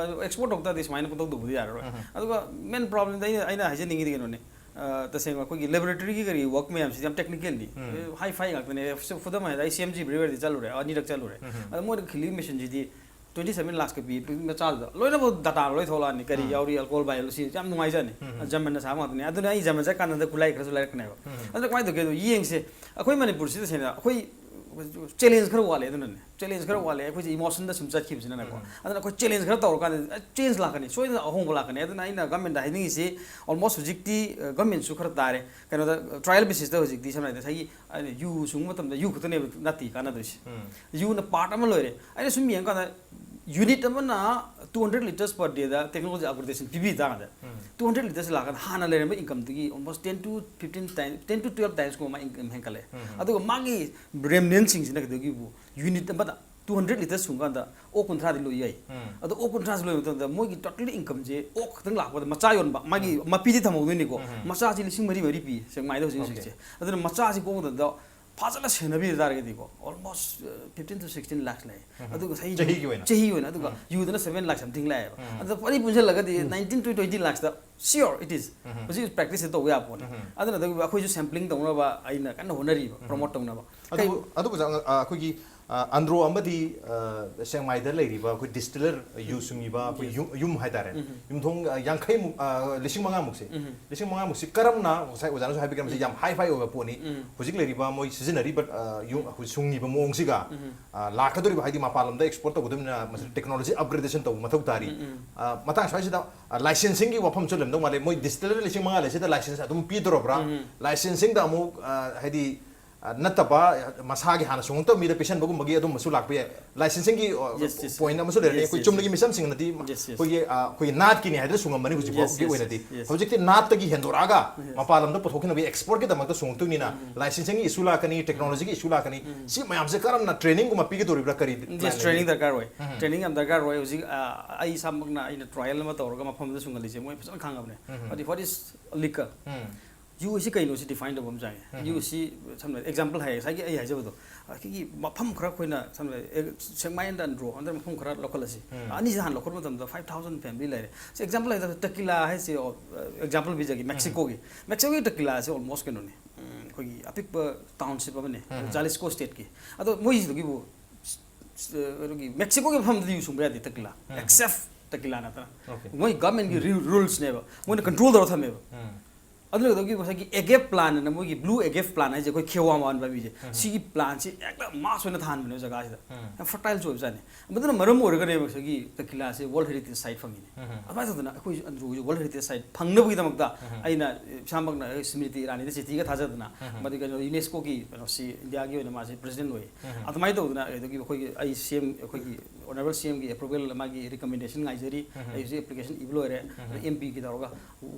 ꯑꯦꯛꯁꯄꯣꯔꯠ ꯇꯧ ꯇꯥꯔꯗꯤ ꯁꯨꯃꯥꯏꯅ ꯄꯨꯡꯇꯧ ꯇꯧꯕꯗꯤ ꯌꯥꯔꯔꯣꯏ꯫ ꯑꯗꯨꯒ ꯃꯦꯟ ꯄ꯭ꯔꯣꯕ꯭ꯂꯦꯝꯗ ꯑꯩꯅ, ꯑꯩꯅ ꯍꯥꯏꯖꯅꯤꯡꯉꯤꯗꯤ ꯀꯩꯅꯣꯅꯦ, ꯑ, ꯇꯁꯦꯡꯅ ꯑꯩꯈꯣꯏꯒꯤ ꯂꯦꯕꯣꯔꯦꯇꯔꯤꯒꯤ ꯀꯔꯤ ꯋꯥꯔꯛ ꯃꯌꯥꯝꯁꯤꯗꯤ ꯌꯥꯝ ꯇꯦꯛꯅꯤꯀꯦꯜꯅꯤ꯫ ꯍꯥꯏ ꯐꯥꯏ ꯉꯥꯛꯇꯅꯦ꯫ ꯈꯨꯗꯝ ꯍꯥꯏꯔꯕꯗ ꯑꯩ ꯁꯤ ꯑꯦꯝ ꯖꯤ ꯕ꯭ꯔꯤꯋꯔꯤꯗ ꯆꯠꯂꯨꯔꯦ, ꯑꯅꯤꯔꯛ ꯆꯠꯂꯨꯔꯦ꯫ ꯑꯗ ꯃꯣꯏꯅ ꯈꯤꯜꯂꯤ ꯃꯦꯆꯤꯟꯁꯤꯗꯤ ꯇ꯭ꯋꯦꯟꯇꯤ ꯁꯚꯦꯟ ꯂꯥꯛꯁꯀ ꯄꯤ, ꯄꯤ ꯃꯆꯥꯗꯨꯗ ꯂꯣꯏꯅꯃꯛ ꯗꯥꯇꯥ ꯂꯣꯏ ꯊꯣꯛꯂꯛꯑꯅꯤ, ꯀꯔꯤ ꯌꯥꯎꯔꯤ, ꯑꯜꯀꯣꯍꯣꯜ ꯕꯥꯏ ꯁꯤ ꯌꯥꯝ ꯅꯨꯡꯉꯥꯏꯖꯅꯤ꯫ ꯖꯔꯃꯟꯅ ꯁꯥꯕ ꯉꯥꯛꯇꯅꯤ꯫ ꯑꯗꯨꯅ ꯑꯩ ꯖꯔꯃꯟ ꯆꯠꯀꯥꯟꯗ ꯈꯨꯠꯂꯥꯏ ꯈꯔꯁꯨ ꯂꯩꯔꯛꯀꯅꯦꯕ꯫ ꯑꯗꯨꯅ ꯀꯃꯥꯏꯅ ꯇꯧꯒꯦ ꯑꯗꯣ ꯌꯦꯡꯁꯦ꯫ ꯑꯩꯈꯣꯏ ꯃꯅꯤꯄꯨꯔꯁꯤꯗ ꯁꯦꯡꯅ ꯑꯩꯈꯣꯏ ꯆꯦꯂꯦꯟꯖ ꯈꯔ ꯋꯥꯠꯂꯦ꯫ ꯑꯗꯨꯅꯅꯦ ꯆꯦꯂꯦꯟꯖ ꯈꯔ ꯋꯥꯠꯂꯦ꯫ ꯑꯩꯈꯣꯏꯁꯦ ꯏꯃꯣꯁꯟꯗ ꯁꯨꯝ ꯆꯠꯈꯤꯕꯁꯤꯅꯅꯦꯀꯣ꯫ ꯑꯗꯨꯅ ꯑꯩꯈꯣꯏ ꯆꯦꯂꯦꯟꯖ ꯈꯔ ꯇꯧꯔꯀꯥꯟꯗ ꯆꯦꯟꯖ ꯂꯥꯛꯀꯅꯤ, ꯁꯣꯏꯗꯅ ꯑꯍꯣꯡꯕ ꯂꯥꯛꯀꯅꯤ꯫ ꯑꯗꯨꯅ ꯑꯩꯅ ꯒꯃꯦꯟꯗ ꯍꯥꯏꯅꯤꯡꯉꯤꯁꯤ, ꯑꯣꯜꯃꯣꯁ ꯍꯧꯖꯤꯛꯇꯤ ꯒꯃꯦꯟꯁꯨ ꯈꯔ ꯇꯥꯔꯦ, ꯀꯩꯅꯣꯗ, ꯇ꯭ꯔꯥꯌꯦꯜ ꯕꯦꯁꯤꯁꯇ ꯍꯧꯖꯤꯛꯇꯤ ꯁꯝꯅ ꯍꯥꯏꯔꯕꯗ ꯉꯁꯥꯏꯒꯤ ꯑꯩꯅ ꯌꯨ ꯁꯨꯡꯕ ꯃꯇꯝꯗ ꯌꯨ ꯈꯛꯇꯅꯦꯕ ꯅꯠꯇꯦ ꯀꯥꯟꯅꯗꯣꯏꯁꯦ꯫ ꯌꯨꯅ ꯄꯥꯔꯠ ꯑꯃ ꯂꯣꯏꯔꯦ꯫ ꯑꯩꯅ ꯁꯨꯝ ꯌꯦꯡꯀꯥꯟꯗ ꯌꯨꯅꯤꯠ ꯑꯃꯅ ꯇꯨ ꯍꯟꯗ꯭ꯔꯦꯗ ꯂꯤꯇꯔꯁ ꯄꯔ ꯗꯦꯗ ꯇꯦꯛꯅꯣꯂꯣꯖꯤ ꯑꯞꯒ꯭ꯔꯦꯗꯦꯁꯟ ꯄꯤꯕꯤ ꯇꯥꯔꯒꯗꯤ, ꯇꯨ ꯍꯟꯗ꯭ꯔꯦꯗ ꯂꯤꯇꯔꯁ ꯂꯥꯛꯀꯥꯟꯗ ꯍꯥꯟꯅ ꯂꯩꯔꯝꯕ ꯏꯟꯀꯝꯗꯨꯒꯤ almost ten to fifteen time, ten to twelve ꯇꯥꯏꯝꯁꯀꯨꯝꯕ ꯃꯥ ꯏꯟꯀꯝ ꯍꯦꯟꯒꯠꯂꯦ꯫ ꯑꯗꯨꯒ ꯃꯥꯒꯤ ꯔꯦꯃꯅꯦꯟꯁꯤꯡꯁꯤꯅ ꯀꯩꯗꯧꯒꯤꯕꯨ ꯌꯨꯅꯤꯠ ꯑꯃꯗ ꯇꯨ ꯍꯟꯗ꯭ꯔꯦꯗ ꯂꯤꯇꯔꯁ ꯁꯨꯡꯀꯥꯟꯗ ꯑꯣꯛ ꯀꯨꯟꯊ꯭ꯔꯥꯗꯤ ꯂꯣꯏ ꯌꯥꯏ꯫ ꯑꯗꯣ ꯑꯣꯛ ꯀꯨꯟꯊ꯭ꯔꯥꯁꯤ ꯂꯣꯏꯕ ꯃꯇꯝꯗ ꯃꯣꯏꯒꯤ ꯇꯣꯇꯦꯜ ꯏꯟꯀꯝꯁꯦ ꯑꯣꯛ ꯈꯛꯇꯪ ꯂꯥꯛꯄꯗ ꯃꯆꯥ ꯌꯣꯟꯕ, ꯃꯥꯒꯤ ꯃꯄꯤꯗꯤ ꯊꯝꯍꯧꯗꯣꯏꯅꯤꯀꯣ꯫ ꯃꯆꯥꯁꯤ ꯂꯤꯁꯤꯡ ꯃꯔꯤ ꯃꯔꯤ ꯄꯤ ꯁꯦꯛꯃꯥꯏꯗ ꯍꯧꯖꯤꯛ ꯍꯧꯖꯤꯛꯁꯦ꯫ ꯑꯗꯨꯅ ꯃꯆꯥꯁꯤ ꯀꯣꯛꯄ ꯃꯇꯝꯗ ꯐꯖꯅ ꯁꯦꯟꯅꯕꯤꯕ ꯇꯥꯔꯒꯗꯤꯀꯣ, almost fifteen to sixteen lakhs ꯂꯩ꯫ ꯑꯗꯨꯒ ꯉꯁꯥꯏ ꯆꯍꯤꯒꯤ ꯑꯣꯏꯅ? ꯆꯍꯤ ꯑꯣꯏꯅ꯫ ꯑꯗꯨꯒ ꯌꯨꯗꯅ ꯁꯚꯦꯟ ꯂꯥꯛꯁ ꯁꯝꯊꯤꯡ ꯂꯥꯛꯑꯦꯕ꯫ ꯑꯗꯣ ꯄꯨꯟꯁꯤꯜꯂꯒꯗꯤ ꯅꯥꯏꯟꯇꯤꯟ ꯇꯨ ꯇ꯭ꯋꯦꯟꯇꯤ ꯂꯥꯛꯁꯇ sure it is꯫ ꯍꯧꯖꯤꯛ ꯄ꯭ꯔꯦꯛꯇꯤꯁꯁꯦ ꯇꯧꯕ ꯌꯥꯕ ꯄꯣꯠꯅꯤ꯫ ꯑꯗꯨꯅ ꯑꯗꯨꯒ ꯑꯩꯈꯣꯏꯁꯨ ꯁꯦꯝꯄ꯭ꯂꯤꯡ ꯇꯧꯅꯕ ꯑꯩꯅ ꯀꯟꯅ ꯍꯣꯠꯅꯔꯤꯕ, ꯄ꯭ꯔꯣꯃꯣꯠ ꯇꯧꯅꯕ꯫ ꯑꯗꯨꯕꯨ, ꯑꯗꯨꯕꯨ ꯑꯩꯈꯣꯏꯒꯤ, ꯑ, ꯑꯟꯗ꯭ꯔꯣ ꯑꯃꯗꯤ, ꯑ, ꯁꯦꯛꯃꯥꯏꯗ ꯂꯩꯔꯤꯕ ꯑꯩꯈꯣꯏ ꯗꯤꯁꯇꯤꯂꯔ, ꯌꯨ ꯁꯨꯡꯉꯤꯕ ꯑꯩꯈꯣꯏ ꯌꯨꯝ, ꯌꯨꯝ ꯍꯥꯏꯇꯥꯔꯦ, ꯌꯨꯝꯊꯣꯡ, ꯑ, ꯌꯥꯡꯈꯩꯃꯨꯛ, ꯑ, ꯂꯤꯁꯤꯡ ꯃꯉꯥꯃꯨꯛꯁꯦ, ꯂꯤꯁꯤꯡ ꯃꯉꯥꯃꯨꯛꯁꯤ ꯀꯔꯝꯅ, ꯉꯁꯥꯏ ꯑꯣꯖꯥꯅꯁꯨ ꯍꯥꯏꯕꯤꯈ꯭ꯔꯦ, ꯃꯁꯤ ꯌꯥꯝ ꯍꯥꯏ ꯐꯥꯏ ꯑꯣꯏꯕ ꯄꯣꯠꯅꯤ꯫ ꯍꯧꯖꯤꯛ ꯂꯩꯔꯤꯕ ꯃꯣꯏ ꯁꯤꯖꯤꯟꯅꯔꯤꯕ, ꯑ, ꯌꯨꯝ, ꯑꯩꯈꯣꯏ ꯁꯨꯡꯉꯤꯕ ꯃꯑꯣꯡꯁꯤꯒ, ꯑ, ꯂꯥꯛꯀꯗꯧꯔꯤꯕ, ꯍꯥꯏꯗꯤ ꯃꯄꯥꯟ ꯂꯝꯗ ꯑꯦꯛꯁꯄꯣꯔꯠ ꯇꯧꯒꯗꯕꯅꯤꯅ ꯃꯁꯤ ꯇꯦꯛꯅꯣꯂꯣꯖꯤ ꯑꯞꯒ꯭ꯔꯦꯗꯦꯁꯟ ꯇꯧꯕ ꯃꯊꯧ ꯇꯥꯔꯤ꯫ ꯑ, ꯃꯇꯥꯡ ꯁ꯭ꯋꯥꯏꯁꯤꯗ, ꯑ, ꯂꯥꯏꯁꯦꯟꯁꯤꯡꯒꯤ ꯋꯥꯐꯝꯁꯨ ꯂꯩꯔꯝꯗꯧ ꯃꯥꯜꯂꯦ꯫ ꯃꯣꯏ ꯗꯤꯁꯇꯤꯂꯔ ꯂꯤꯁꯤꯡ ꯃꯉꯥ ꯂꯩꯁꯤꯗ ꯂꯥꯏꯁꯦꯟꯁ ꯑꯗꯨꯝ ꯄꯤꯗꯣꯔꯕ꯭ꯔꯥ? ꯂꯥꯏꯁꯦꯟꯁꯤꯡꯗ ꯑꯃꯨꯛ, ꯑ, ꯍꯥꯏꯗꯤ, ꯑ, ꯅꯠꯇꯕ, ꯑ, ꯃꯁꯥꯒꯤ ꯍꯥꯟꯅ ꯁꯨꯡꯉꯛꯇꯕ ꯃꯤꯗ ꯄꯤꯁꯟꯕꯒꯨꯝꯕꯒꯤ ꯑꯗꯨꯝꯕꯁꯨ ꯂꯥꯛꯄ ꯌꯥꯏ꯫ ꯂꯥꯏꯁꯦꯟꯁꯤꯡꯒꯤ, ꯑ, Yes, yes, point ꯑꯃꯁꯨ ꯂꯩꯔꯅꯤ꯫ yes, ꯑꯩꯈꯣꯏ yes, ꯆꯨꯝꯅꯒꯤ yes. ꯃꯤꯆꯝꯁꯤꯡꯅꯗꯤ Yes, yes. ꯑꯩꯈꯣꯏꯒꯤ, ꯑ, ꯑꯩꯈꯣꯏꯒꯤ ꯅꯥꯠꯀꯤꯅꯤ ꯍꯥꯏꯗꯅ ꯁꯨꯡꯉꯝꯕꯅꯤ ꯍꯧꯖꯤꯛ Yes, ꯐꯥꯎꯒꯤ yes, ꯑꯣꯏꯅꯗꯤ꯫ yes, yes. ꯍꯧꯖꯤꯛꯇꯤ ꯅꯥꯠꯇꯒꯤ ꯍꯦꯟꯗꯣꯔꯛꯑꯒ Yes. ꯃꯄꯥꯟ ꯂꯝꯗ ꯄꯨꯊꯣꯛꯈꯤꯅꯕꯒꯤ exportꯀꯤꯗꯃꯛꯇ ꯁꯨꯡꯉꯛꯇꯣꯏꯅꯤꯅ licensingꯒꯤ issue ꯂꯥꯛꯀꯅꯤ, technologyꯒꯤ issue ꯂꯥꯛꯀꯅꯤ꯫ ꯁꯤ ꯃꯌꯥꯝꯁꯦ ꯀꯔꯝꯅ trainingꯒꯨꯝꯕ ꯄꯤꯒꯗꯧꯔꯤꯕ꯭ꯔꯥ? ꯀꯔꯤ plan Yes, training ꯂꯩꯒꯦ? ꯗꯔꯀꯥꯔ ꯑꯣꯏ꯫ Training ꯌꯥꯝ ꯗꯔꯀꯥꯔ ꯑꯣꯏ꯫ ꯍꯧꯖꯤꯛ, ꯑ, ꯑꯩ ꯏꯁꯥꯃꯛꯅ ꯑꯩꯅ trial ꯑꯃ ꯇꯧꯔꯒ ꯃꯐꯝꯗ ꯁꯨꯡꯍꯜꯂꯤꯁꯦ ꯃꯣꯏ ꯐꯖꯅ ꯈꯪꯉꯕꯅꯦ꯫ ꯍꯥꯏꯗꯤ, what is liquor? ꯎꯝ. ꯌꯨ ꯑꯁꯤ ꯀꯩꯅꯣ ꯁꯤ define ꯇꯧꯕ ꯑꯃ ꯆꯪꯉꯦ꯫ ꯎꯝ. ꯌꯨ ꯑꯁꯤ ꯁꯝꯅ example ꯍꯥꯏ, ꯉꯁꯥꯏꯒꯤ ꯑꯩ ꯍꯥꯏꯖꯕꯗꯣ, ꯑꯩꯈꯣꯏꯒꯤ ꯃꯐꯝ ꯈꯔ ꯑꯩꯈꯣꯏꯅ ꯁꯝꯅ, ꯑꯦ, ꯁꯦꯛꯃꯥꯏ and ꯑꯟꯗ꯭ꯔꯣ ꯑꯟꯗ꯭ꯔ ꯃꯐꯝ ꯈꯔ ꯂꯧꯈꯠꯂꯁꯤ꯫ ꯎꯝ. ꯑꯅꯤꯁꯤ ꯍꯥꯟꯅ ꯂꯧꯈꯠꯄ ꯃꯇꯝꯗ five thousand family ꯂꯩꯔꯦ꯫ ꯁꯤ example ꯍꯥꯏꯗ tequila ꯍꯥꯏꯁꯤ, ꯑꯣ, example ꯄꯤꯖꯒꯦ, ꯃꯦꯛꯁꯤꯀꯣꯒꯤ꯫ ꯃꯦꯛꯁꯤꯀꯣꯒꯤ tequila ꯑꯁꯤ almost ꯀꯩꯅꯣꯅꯤ꯫ ꯎꯝ, ꯑꯩꯈꯣꯏꯒꯤ ꯑꯄꯤꯛꯄ township ꯑꯃꯅꯤ꯫ ꯎꯝ. ꯖꯥꯂꯤꯁꯀꯣ stateꯀꯤ꯫ ꯑꯗꯣ ꯃꯣꯏꯁꯤꯗꯒꯤꯕꯨ, ꯑ, ꯑꯗꯨꯒꯤ ꯃꯦꯛꯁꯤꯀꯣꯒꯤ ꯃꯐꯝꯗꯗꯤ ꯌꯨ ꯁꯨꯡꯕ ꯌꯥꯗꯦ tequila꯫ ꯎꯝ. Except tequila ꯅꯠꯇꯅ꯫ Okay. ꯃꯣꯏ governmentꯀꯤ ꯔꯨ-, rulesꯅꯦꯕ꯫ ꯃꯣꯏꯅ control ꯇꯧꯔ ꯊꯝꯃꯦꯕ꯫ ꯎꯝ. ꯑꯗꯨꯅ ꯀꯩꯗꯧꯒꯤ ꯉꯁꯥꯏꯒꯤ agave plant ꯑꯅ ꯃꯣꯏꯒꯤ blue agave plant ꯍꯥꯏꯁꯦ ꯑꯩꯈꯣꯏ ꯈꯦꯋꯥ ꯃꯥꯟꯕ ꯃꯤꯁꯦ꯫ ꯁꯤꯒꯤ plantꯁꯤ ꯍꯦꯛꯇ mass ꯑꯣꯏꯅ ꯊꯥꯍꯟꯕꯅꯦꯕ ꯖꯒꯥꯁꯤꯗ꯫ ꯎꯝ. ꯌꯥꯝ fertile ꯑꯣꯏꯕꯖꯥꯠꯅꯤ꯫ ꯃꯗꯨꯅ ꯃꯔꯝ ꯑꯣꯏꯔꯒꯅꯦꯕ ꯉꯁꯥꯏꯒꯤ tequilaꯁꯦ World Heritage Site ꯐꯪꯉꯤꯅꯦ꯫ ꯎꯝ. ꯑꯗꯨꯃꯥꯏꯅ ꯇꯧꯗꯅ ꯑꯩꯈꯣꯏꯁꯨ ꯑꯟꯗ꯭ꯔꯣꯒꯤꯁꯨ World Heritage Site ꯐꯪꯅꯕꯒꯤꯗꯃꯛꯇ ꯑꯩꯅ ꯏꯁꯥꯃꯛꯅ ꯑꯩ ꯁ꯭ꯃ꯭ꯔꯤꯇꯤ ꯏꯔꯥꯅꯤꯗ ꯆꯤꯊꯤꯒ ꯊꯥꯖꯗꯅ, ꯃꯗꯨ ꯀꯩꯅꯣ UNESCOꯒꯤ ꯀꯩꯅꯣꯁꯤ ꯏꯟꯗꯤꯌꯥꯒꯤ ꯑꯣꯏꯅ ꯃꯥꯁꯦ president ꯑꯣꯏ꯫ ꯑꯗꯨꯃꯥꯏꯅ ꯇꯧꯗꯅ ꯑꯗꯒꯤ ꯑꯩꯈꯣꯏꯒꯤ ꯑꯩ ꯁꯤ ꯑꯦꯝ ꯑꯩꯈꯣꯏꯒꯤ Honourable ꯁꯤ ꯑꯦꯝꯒꯤ approval ꯃꯥꯒꯤ recommendation ꯉꯥꯏꯖꯔꯤ꯫ ꯑꯩ ꯍꯧꯖꯤꯛ application ꯏꯕ ꯂꯣꯏꯔꯦ꯫ ꯑꯦꯝ ꯄꯤꯒꯤ ꯇꯧꯔꯒ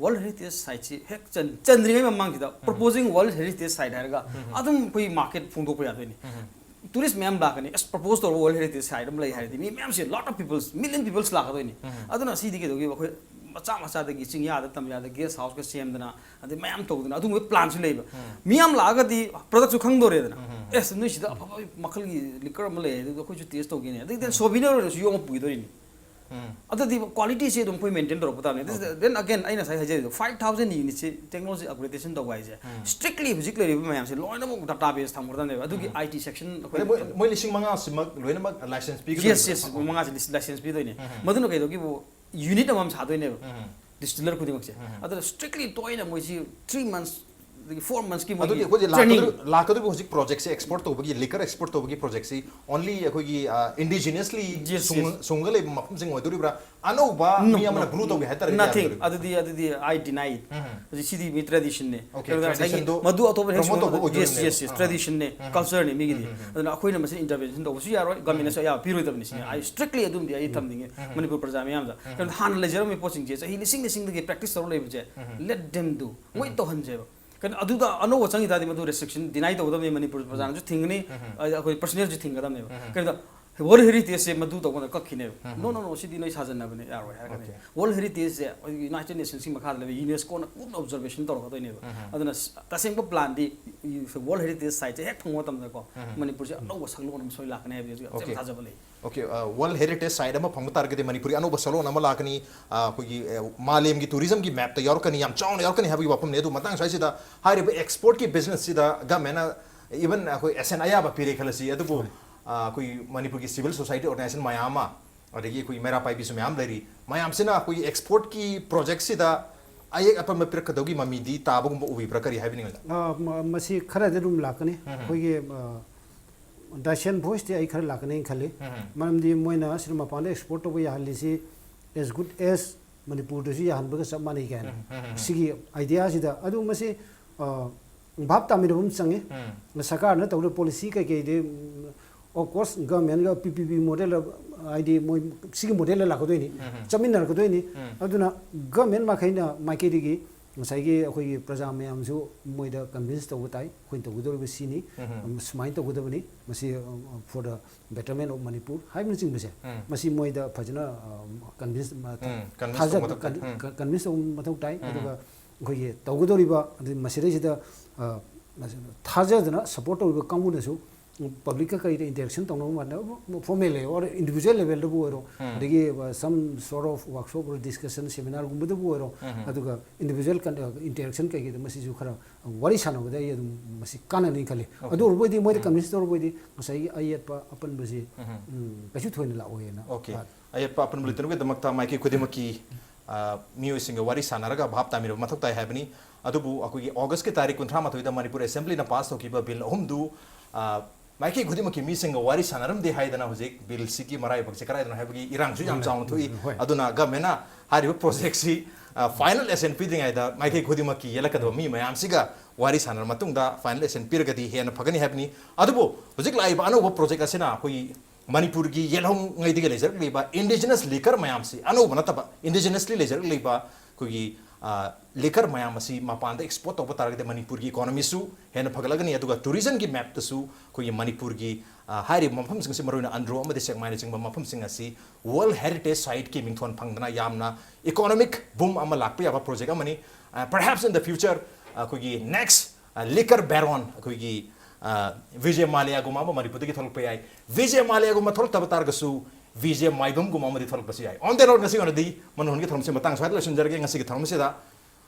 World Heritage Siteꯁꯤ ꯍꯦꯛ ꯆꯟ-, ꯆꯟꯗ꯭ꯔꯤꯉꯩ ꯃꯃꯥꯡꯁꯤꯗ proposing World Heritage Site ꯍꯥꯏꯔꯒ ꯑꯗꯨꯝ ꯑꯩꯈꯣꯏ market ꯐꯣꯡꯗꯣꯛꯄ ꯌꯥꯗꯣꯏꯅꯤ꯫ Tourist ꯃꯌꯥꯝ ꯂꯥꯛꯀꯅꯤ, ꯑꯁ, propose ꯇꯧꯔꯒ World Heritage Site ꯑꯃ ꯂꯩ ꯍꯥꯏꯔꯗꯤ ꯃꯤ ꯃꯌꯥꯝꯁꯦ, lot of peoples, million peoples ꯂꯥꯛꯀꯗꯣꯏꯅꯤ꯫ ꯑꯗꯨꯅ ꯁꯤꯗꯤ ꯀꯩꯗꯧꯒꯦ, ꯑꯩꯈꯣꯏ ꯃꯆꯥ ꯃꯆꯥꯗꯒꯤ ꯆꯤꯡꯌꯥꯗ ꯇꯝꯌꯥꯗ guest houseꯀ ꯁꯦꯝꯗꯅ, ꯑꯗꯩ ꯃꯌꯥꯝ ꯇꯧꯗꯅ ꯑꯗꯨꯒꯨꯝꯕ planꯁꯨ ꯂꯩꯕ꯫ ꯃꯤ ꯌꯥꯝ ꯂꯥꯛꯑꯒꯗꯤ productꯁꯨ ꯈꯪꯗꯣꯔꯦꯗꯅ꯫ ꯑꯦꯁ, ꯅꯣꯏ ꯁꯤꯗ ꯑꯐꯕ ꯃꯈꯜꯒꯤ liquor ꯑꯃ ꯂꯩ, ꯑꯗꯨꯗꯣ ꯑꯩꯈꯣꯏꯁꯨ taste ꯇꯧꯒꯦꯅꯦ꯫ ꯑꯗꯒꯤ then souvenir ꯑꯣꯏꯅꯁꯨ ꯌꯣꯝꯃ ꯄꯨꯈꯤꯗꯣꯔꯤꯅꯤ꯫ ꯑꯗꯨꯗꯤ qualityꯁꯦ ꯑꯗꯨꯝ ꯑꯩꯈꯣꯏ maintain ꯇꯧꯔꯛꯄ ꯇꯥꯕꯅꯤ꯫ This- then again, ꯑꯩꯅ ꯉꯁꯥꯏ ꯍꯥꯏꯖꯔꯤꯗꯣ, five thousand unitꯁꯦ technology upgradation ꯇꯧꯕ ꯍꯥꯏꯁꯦ, strictly ꯍꯧꯖꯤꯛ ꯂꯩꯔꯤꯕ ꯃꯌꯥꯝꯁꯦ ꯂꯣꯏꯅꯃꯛ database ꯊꯝꯒꯗꯕꯅꯦꯕ꯫ ꯑꯗꯨꯒꯤ I T section ꯑꯩꯈꯣꯏ ꯑꯗꯩ ꯃꯣꯏ, ꯃꯣꯏ ꯂꯤꯁꯤꯡ ꯃꯉꯥꯁꯤꯃꯛ ꯂꯣꯏꯅꯃꯛ license Yes, ꯄꯤꯒꯗꯧꯔꯤꯕ꯭ꯔꯥ? yes, ꯃꯉꯥꯁꯦ lis-, license ꯄꯤꯗꯣꯏꯅꯦ꯫ ꯃꯗꯨꯅ ꯀꯩꯗꯧꯒꯤꯕꯨ unit ꯑꯃꯃꯝ ꯁꯥꯗꯣꯏꯅꯦꯕ꯫ Distiller ꯈꯨꯗꯤꯡꯃꯛꯁꯦ꯫ ꯑꯗꯨꯅ strictly ꯇꯣꯏꯅ ꯃꯣꯏꯁꯤ three months ꯑꯗꯒꯤ ꯐꯣꯔ ꯃꯟꯁꯀꯤ ꯑꯗꯨꯗꯤ ꯃꯣꯏꯒꯤ ꯑꯩꯈꯣꯏꯁꯦ ꯇ꯭ꯔꯦꯅꯤꯡ ꯂꯥꯛꯀꯗꯧꯔꯤꯕ ꯂꯥꯛꯀꯗꯧꯔꯤꯕ ꯍꯧꯖꯤꯛ ꯄ꯭ꯔꯣꯖꯦꯛꯁꯦ, ꯑꯦꯛꯁꯄꯣꯔꯠ ꯇꯧꯕꯒꯤ, ꯂꯤꯀꯔ ꯑꯦꯛꯁꯄꯣꯔꯠ ꯇꯧꯕꯒꯤ ꯄ꯭ꯔꯣꯖꯦꯛꯁꯤ only ꯑꯩꯈꯣꯏꯒꯤ Yes, ꯁꯨꯡ- yes. ꯁꯨꯡꯒ ꯂꯩꯕ ꯃꯐꯝꯁꯤꯡ ꯑꯣꯏꯗꯣꯔꯤꯕ꯭ꯔꯥ? ꯑꯅꯧꯕ ꯃꯤ ꯑꯃꯅ ꯒ꯭ꯔꯨ ꯇꯧꯒꯦ ꯍꯥꯏꯇꯥꯔꯒꯗꯤ Nothing. ꯌꯥꯔꯣꯏꯗꯣꯔꯤꯕ꯭ꯔꯥ? ꯑꯗꯨꯗꯤ ꯑꯗꯨꯗꯤ I deny it. ꯎꯝ. ꯍꯧꯖꯤꯛ ꯁꯤꯗꯤ ꯃꯤ ꯇ꯭ꯔꯦꯗꯤꯁꯟꯅꯦ. Okay, ꯀꯩꯅꯣꯗ ꯉꯁꯥꯏꯒꯤ traditionꯗꯣ ꯃꯗꯨ ꯑꯇꯣꯞꯄ promote ꯇꯧꯕ ꯌꯦꯁ ꯑꯣꯏꯗꯣꯏꯅꯦꯕ. ꯌꯦꯁ ꯌꯦꯁ ꯑꯥ. ꯇ꯭ꯔꯦꯗꯤꯁꯟꯅꯦ, ꯎꯝ. ꯀꯜꯆꯔꯅꯦ ꯃꯤꯒꯤꯗꯤ. ꯎꯝ. ꯑꯗꯨꯅ ꯑꯩꯈꯣꯏꯅ ꯃꯁꯤ ꯏꯟꯇꯔꯚꯦꯟꯁꯟ ꯇꯧꯕꯁꯨ ꯌꯥꯔꯣꯏ, ꯒꯃꯦꯟꯅꯁꯨ ꯑꯌꯥꯕ ꯄꯤꯔꯣꯏꯗꯕꯅꯤ ꯁꯤꯅꯤ. I strictly ꯑꯗꯨꯝꯗꯤ ꯑꯩ ꯊꯝꯅꯤꯡꯉꯦ ꯃꯅꯤꯄꯨꯔ ꯄ꯭ꯔꯖꯥ ꯃꯌꯥꯝꯗ. ꯀꯩꯅꯣꯗ ꯍꯥꯟꯅ ꯂꯩꯖꯔꯝꯃꯤꯕ ꯄꯣꯠꯁꯤꯡꯁꯦ ꯆꯍꯤ ꯂꯤꯁꯤꯡ ꯂꯤꯁꯤꯡꯗꯒꯤ ꯄ꯭ꯔꯦꯛꯇꯤꯁ ꯇꯧꯔ ꯂꯩꯕꯁꯦ let them do, ꯃꯣꯏ ꯇꯧꯍꯟꯁꯦꯕ. ꯀꯩꯅꯣ ꯑꯗꯨꯗ ꯑꯅꯧꯕ ꯆꯪꯈꯤ ꯇꯥꯔꯗꯤ ꯃꯗꯨ ꯔꯦꯁꯇ꯭ꯔꯤꯛꯁꯟ ꯗꯤꯅꯥꯏ ꯇꯧꯒꯗꯕꯅꯤ, ꯃꯅꯤꯄꯨꯔ ꯄ꯭ꯔꯖꯥꯅꯁꯨ ꯊꯤꯡꯒꯅꯤ, ꯑꯗ ꯑꯩꯈꯣꯏ ꯄꯔꯁꯅꯦꯜꯁꯨ ꯊꯤꯡꯒꯗꯕꯅꯦꯕ. ꯀꯩꯅꯣꯗ ꯋꯥꯔꯜ ꯍꯦꯔꯤꯇꯦꯖꯁꯦ ꯃꯗꯨ ꯇꯧꯕꯗ ꯀꯛꯈꯤꯅꯦꯕ. ꯅꯣ ꯅꯣ ꯅꯣ, ꯁꯤꯗꯤ ꯅꯣꯏ ꯁꯥꯖꯟꯅꯕꯅꯦ, ꯌꯥꯔꯣꯏ ꯍꯥꯏꯔꯒꯅꯦ. Okay. ꯋꯥꯔꯜ ꯍꯦꯔꯤꯇꯦꯖꯁꯦ ꯑꯩꯈꯣꯏꯒꯤ ꯌꯨꯅꯥꯏꯇꯦꯗ ꯅꯦꯁꯟꯁꯀꯤ ꯃꯈꯥꯗ ꯂꯩꯕ ꯌꯨꯅꯦꯁꯀꯣꯅ ꯀꯨꯞꯅ ꯑꯣꯕꯖꯔꯕꯦꯁꯟ ꯇꯧꯔꯛꯀꯗꯣꯏꯅꯦꯕ. ꯑꯗꯨꯅ ꯁ- ꯇꯁꯦꯡꯕ ꯄ꯭ꯂꯥꯟꯗꯤ ꯋꯥꯔꯜ ꯍꯦꯔꯤꯇꯦꯖ ꯁꯥꯏꯠꯁꯦ ꯍꯦꯛ ꯐꯪꯕ ꯃꯇꯝꯗꯀꯣ ꯃꯅꯤꯄꯨꯔꯁꯦ ꯑꯅꯧꯕ ꯁꯛꯂꯣꯟ ꯑꯃ ꯁꯣꯏ ꯂꯥꯛꯀꯅꯤ ꯍꯥꯏꯕꯁꯤ ꯌꯥꯝ Okay. ꯊꯥꯖꯕ ꯂꯩ. Okay, ꯋꯥꯔꯜ ꯍꯦꯔꯤꯇꯦꯖ ꯁꯥꯏꯠ ꯑꯃ ꯐꯪꯕ ꯇꯥꯔꯒꯗꯤ ꯃꯅꯤꯄꯨꯔꯒꯤ ꯑꯅꯧꯕ ꯁꯛꯂꯣꯟ ꯑꯃ ꯂꯥꯛꯀꯅꯤ, ꯑ, ꯑꯩꯈꯣꯏꯒꯤ ꯑ, ꯃꯥꯂꯦꯝꯒꯤ ꯇꯨꯔꯤꯖꯝꯒꯤ ꯃꯦꯞꯇ ꯌꯥꯎꯔꯛꯀꯅꯤ, ꯌꯥꯝ ꯆꯥꯎꯅ ꯌꯥꯎꯔꯛꯀꯅꯤ ꯍꯥꯏꯕꯒꯤ ꯋꯥꯐꯝꯅꯤ꯫ ꯑꯗꯨ ꯃꯇꯥꯡ ꯁ꯭ꯋꯥꯏꯁꯤꯗ ꯍꯥꯏꯔꯤꯕ ꯑꯦꯛꯁꯄꯣꯔꯠꯀꯤ ꯕꯤꯖꯤꯅꯦꯁꯁꯤꯗ ꯒꯃꯦꯟꯅ ꯏꯚꯟ ꯑꯩꯈꯣꯏ ꯑꯦꯁꯦꯟ ꯑꯌꯥꯕ ꯄꯤꯔꯦ ꯈꯜꯂꯁꯤ, ꯑꯗꯨꯕꯨ ꯑ, ꯑꯩꯈꯣꯏꯒꯤ ꯃꯅꯤꯄꯨꯔꯒꯤ ꯁꯤꯚꯤꯜ ꯁꯣꯁꯥꯏꯇꯤ ꯑꯣꯔꯒꯅꯥꯏꯖꯦꯁꯟ ꯃꯌꯥꯝ ꯑꯃ, ꯑꯗꯒꯤ ꯑꯩꯈꯣꯏꯒꯤ ꯃꯩꯔꯥ ꯄꯥꯏꯕꯤꯁꯨ ꯃꯌꯥꯝ ꯂꯩꯔꯤ, ꯃꯌꯥꯝꯁꯤꯅ ꯑꯩꯈꯣꯏꯒꯤ ꯑꯦꯛꯁꯄꯣꯔꯠꯀꯤ ꯄ꯭ꯔꯣꯖꯦꯛꯁꯤꯗ ꯑꯌꯦꯛ ꯑꯄꯟꯕ ꯄꯤꯔꯛꯀꯗꯧꯒꯤ ꯃꯃꯤꯗꯤ ꯇꯥꯕꯒꯨꯝꯕ ꯎꯕꯤꯕ꯭ꯔꯥ? ꯀꯔꯤ ꯍꯥꯏꯕꯤꯅꯤꯡꯉꯤ? ꯑ, ꯃ- ꯃꯁꯤ ꯈꯔꯗꯤ ꯑꯗꯨꯝ ꯂꯥꯛꯀꯅꯤ꯫ ꯑꯩꯈꯣꯏꯒꯤ ꯗꯥꯏꯁꯟ ꯚꯣꯏꯁꯇꯤ ꯑꯩ ꯈꯔ ꯂꯥꯛꯀꯅꯤ ꯈꯜꯂꯤ꯫ ꯃꯔꯝꯗꯤ ꯃꯣꯏꯅ ꯁꯤꯗ ꯃꯄꯥꯟꯗ ꯑꯦꯛꯁꯄꯣꯔꯠ ꯇꯧꯕ ꯌꯥꯍꯜꯂꯤꯁꯤ as good as ꯃꯅꯤꯄꯨꯔꯗꯁꯨ ꯌꯥꯍꯟꯕꯒ ꯆꯞ ꯃꯥꯟꯅꯩ ꯀꯥꯏꯅ꯫ ꯁꯤꯒꯤ ꯑꯥꯏꯗꯤꯌꯥꯁꯤꯗ ꯑꯗꯨ ꯃꯁꯤ ꯑ, ꯚꯥꯞ ꯇꯥꯃꯤꯟꯅꯕ ꯑꯃ ꯆꯪꯉꯤ꯫ ꯁꯔꯀꯥꯔꯅ ꯇꯧꯔꯤꯕ ꯄꯣꯂꯤꯁꯤ ꯀꯩꯀꯩꯗꯤ, of course, ꯒꯚꯔꯟꯃꯦꯟꯒ ꯄꯤ ꯄꯤ ꯄꯤ ꯃꯣꯗꯦꯜꯗ, ꯍꯥꯏꯗꯤ ꯃꯣꯏ ꯁꯤꯒꯤ ꯃꯣꯗꯦꯜꯗ ꯂꯥꯛꯀꯗꯣꯏꯅꯤ, ꯆꯠꯃꯤꯟꯅꯔꯛꯀꯗꯣꯏꯅꯤ꯫ ꯑꯗꯨꯅ ꯒꯚꯔꯟꯃꯦꯟ ꯃꯥꯏꯀꯩꯅ, ꯃꯥꯏꯀꯩꯗꯒꯤ ꯉꯁꯥꯏꯒꯤ ꯑꯩꯈꯣꯏꯒꯤ ꯄ꯭ꯔꯖꯥ ꯃꯌꯥꯝꯁꯨ ꯃꯣꯏꯗ ꯀꯟꯚꯤꯟꯁ ꯇꯧꯕ ꯇꯥꯏ, ꯑꯩꯈꯣꯏꯅ ꯇꯧꯒꯗꯧꯔꯤꯕ ꯁꯤꯅꯤ, ꯁꯨꯃꯥꯏꯅ ꯇꯧꯒꯗꯕꯅꯤ, ꯃꯁꯤ for the betterment of Manipur ꯍꯥꯏꯕꯅꯆꯤꯡꯕꯁꯦ, ꯃꯁꯤ ꯃꯣꯏꯗ ꯐꯖꯅ ꯀꯟꯚꯤꯟꯁ convince ꯇꯧꯕ ꯃꯊꯧ ꯇꯥꯏ. ꯀꯟꯚꯤꯟꯁ ꯇꯧꯕ ꯃꯊꯧ ꯇꯥꯏ꯫ ꯑꯗꯨꯒ ꯑꯩꯈꯣꯏꯒꯤ ꯇꯧꯒꯗꯧꯔꯤꯕ, ꯑꯗꯨ ꯃꯁꯤꯗꯩꯁꯤꯗ ꯊꯥꯖꯗꯅ ꯁꯞꯄꯣꯔꯠ ꯇꯧꯔꯤꯕ ꯀꯥꯡꯕꯨꯅꯁꯨ ꯄꯕ꯭ꯂꯤꯛꯀ ꯀꯔꯤꯗ ꯏꯟꯇꯔꯦꯛꯁꯟ ꯇꯧꯅꯕ ꯃꯇꯝꯗ, ꯐꯣꯔꯃꯦꯜ ꯑꯣꯏꯔꯣ, ꯏꯟꯗꯤꯕꯤꯖꯨꯋꯦꯜ ꯂꯦꯚꯦꯜꯗꯕꯨ ꯑꯣꯏꯔꯣ, ꯑꯗꯒꯤ ꯁꯝ ꯁꯣꯔꯠ ꯑꯣꯐ ꯋꯥꯔꯛꯁꯣꯞ ꯑꯣꯏꯔꯣ, ꯗꯤꯁꯀꯁꯟ ꯁꯦꯃꯤꯅꯥꯔꯒꯨꯝꯕꯗꯕꯨ ꯑꯣꯏꯔꯣ, ꯑꯗꯨꯒ ꯏꯟꯗꯤꯕꯤꯖꯨꯋꯦꯜ ꯏꯟꯇꯔꯦꯛꯁꯟ ꯀꯩꯀꯩꯗ ꯃꯁꯤꯁꯨ ꯈꯔ ꯋꯥꯔꯤ ꯁꯥꯟꯅꯕꯗ ꯑꯩ ꯑꯗꯨꯝ ꯃꯁꯤ ꯀꯥꯟꯅꯅꯤ ꯈꯜꯂꯤ꯫ ꯑꯗꯨ ꯑꯣꯏꯔꯕꯣꯏꯗꯤ ꯃꯣꯏꯗ ꯀꯟꯚꯤꯟꯁ ꯇꯧꯔꯕꯣꯏꯗꯤ ꯉꯁꯥꯏꯒꯤ ꯑꯌꯦꯠꯄ ꯑꯄꯟꯕꯁꯤ ꯀꯩꯁꯨ ꯊꯣꯏꯅ ꯂꯥꯛꯑꯣꯏꯅ Okay. ꯑꯌꯦꯠꯄ ꯑꯄꯟꯕ ꯂꯩꯇꯅꯕꯒꯤꯗꯃꯛꯇ ꯃꯥꯏꯀꯩ ꯈꯨꯗꯤꯡꯃꯛꯀꯤ ꯃꯤꯑꯣꯏꯁꯤꯡꯒ ꯋꯥꯔꯤ ꯁꯥꯟꯅꯔꯒ ꯚꯥꯞ ꯇꯥꯃꯤꯟꯅꯕ ꯃꯊꯧ ꯇꯥꯏ ꯍꯥꯏꯕꯅꯤ꯫ ꯑꯗꯨꯕꯨ ꯑꯩꯈꯣꯏꯒꯤ ꯑꯣꯒꯁꯀꯤ ꯇꯥꯔꯤꯛ ꯀꯨꯟꯊ꯭ꯔꯥ ꯃꯥꯊꯣꯏꯗ ꯃꯅꯤꯄꯨꯔ ꯑꯦꯁꯦꯝꯕ꯭ꯂꯤꯅ ꯄꯥꯁ ꯇꯧꯈꯤꯕ ꯕꯤꯜ ꯑꯍꯨꯝꯗꯨ, ꯑ, ꯃꯥꯏꯀꯩ ꯈꯨꯗꯤꯡꯃꯛꯀꯤ ꯃꯤꯁꯤꯡꯒ ꯋꯥꯔꯤ ꯁꯥꯟꯅꯔꯝꯗꯦ ꯍꯥꯏꯗꯅ ꯍꯧꯖꯤꯛ ꯕꯤꯜꯁꯤꯒꯤ ꯃꯔꯥꯏꯕꯛꯁꯦ ꯀꯗꯥꯏꯗꯅꯣ ꯍꯥꯏꯕꯒꯤ ꯏꯔꯥꯡꯁꯨ ꯌꯥꯝ ꯆꯥꯎꯅ ꯊꯣꯛꯏ꯫ ꯍꯣꯏ꯫ ꯑꯗꯨꯅ ꯒꯃꯦꯟꯅ ꯍꯥꯏꯔꯤꯕ ꯄ꯭ꯔꯣꯖꯦꯛꯁꯤ, ꯑ, ꯐꯥꯏꯅꯦꯜ ꯑꯦꯁꯦꯟ ꯄꯤꯗ꯭ꯔꯤꯉꯩꯗ ꯃꯥꯏꯀꯩ ꯈꯨꯗꯤꯡꯃꯛꯀꯤ ꯌꯦꯜꯂꯛꯀꯗꯕ ꯃꯤ ꯃꯌꯥꯝꯁꯤꯒ ꯋꯥꯔꯤ ꯁꯥꯟꯅꯔ ꯃꯇꯨꯡꯗ ꯐꯥꯏꯅꯦꯜ ꯑꯦꯁꯦꯟ ꯄꯤꯔꯒꯗꯤ ꯍꯦꯟꯅ ꯐꯒꯅꯤ ꯍꯥꯏꯕꯅꯤ꯫ ꯑꯗꯨꯕꯨ ꯍꯧꯖꯤꯛ ꯂꯥꯛꯏꯕ ꯑꯅꯧꯕ ꯄ꯭ꯔꯣꯖꯦꯛ ꯑꯁꯤꯅ ꯑꯩꯈꯣꯏꯒꯤ ꯃꯅꯤꯄꯨꯔꯒꯤ ꯌꯦꯜꯍꯧꯉꯩꯗꯒꯤ ꯂꯩꯖꯔꯛꯂꯤꯕ indigenous liquor ꯃꯌꯥꯝꯁꯤ, ꯑꯅꯧꯕ ꯅꯠꯇꯕ, indigenously ꯂꯩꯖꯔꯛꯂꯤꯕ ꯑꯩꯈꯣꯏꯒꯤ, ꯑ, liquor ꯃꯌꯥꯝ ꯑꯁꯤ ꯃꯄꯥꯟꯗ export ꯇꯧꯕ ꯇꯥꯔꯒꯗꯤ ꯃꯅꯤꯄꯨꯔꯒꯤ economyꯁꯨ ꯍꯦꯟꯅ ꯐꯒꯠꯂꯒꯅꯤ, ꯑꯗꯨꯒ tourismꯒꯤ mapꯇꯁꯨ ꯑꯩꯈꯣꯏꯒꯤ ꯃꯅꯤꯄꯨꯔꯒꯤ, ꯑ, ꯍꯥꯏꯔꯤꯕ ꯃꯐꯝꯁꯤꯡ ꯑꯁꯤ, ꯃꯔꯨꯑꯣꯏꯅ ꯑꯟꯗ꯭ꯔꯣ ꯑꯃꯗꯤ ꯁꯦꯛꯃꯥꯏꯅꯆꯤꯡꯕ ꯃꯐꯝꯁꯤꯡ ꯑꯁꯤ World Heritage Siteꯀꯤ ꯃꯤꯡꯊꯣꯟ ꯐꯪꯗꯅ ꯌꯥꯝꯅ economic boom ꯑꯃ ꯂꯥꯛꯄ ꯌꯥꯕ ꯄ꯭ꯔꯣꯖꯦꯛ ꯑꯃꯅꯤ꯫ ꯑ, perhaps in the future ꯑꯩꯈꯣꯏꯒꯤ next, ꯑ, liquor baron ꯑꯩꯈꯣꯏꯒꯤ, ꯑ, ꯕꯤꯖꯦ ꯃꯥꯂꯤꯌꯥꯒꯨꯝꯕ ꯑꯃ ꯃꯅꯤꯄꯨꯔꯗꯒꯤ ꯊꯣꯛꯂꯛꯄ ꯌꯥꯏ꯫ ꯕꯤꯖꯦ ꯃꯥꯂꯤꯌꯥꯒꯨꯝꯕ ꯊꯣꯛꯂꯛꯇꯕ ꯇꯥꯔꯒꯁꯨ ꯕꯤꯖꯦ ꯃꯥꯏꯕꯝꯒꯨꯝꯕ ꯑꯃꯗꯤ ꯊꯣꯛꯂꯛꯄꯁꯨ ꯌꯥꯏ꯫ On that note, ꯉꯁꯤꯒꯤ ꯑꯣꯏꯅꯗꯤ ꯃꯅꯨꯡ ꯍꯨꯟꯒꯤ ꯊꯧꯔꯝꯁꯤ ꯃꯇꯥꯡ ꯁ꯭ꯋꯥꯏꯗ ꯂꯣꯏꯁꯤꯟꯖꯔꯒꯦ꯫ ꯉꯁꯤꯒꯤ ꯊꯧꯔꯝꯁꯤꯗ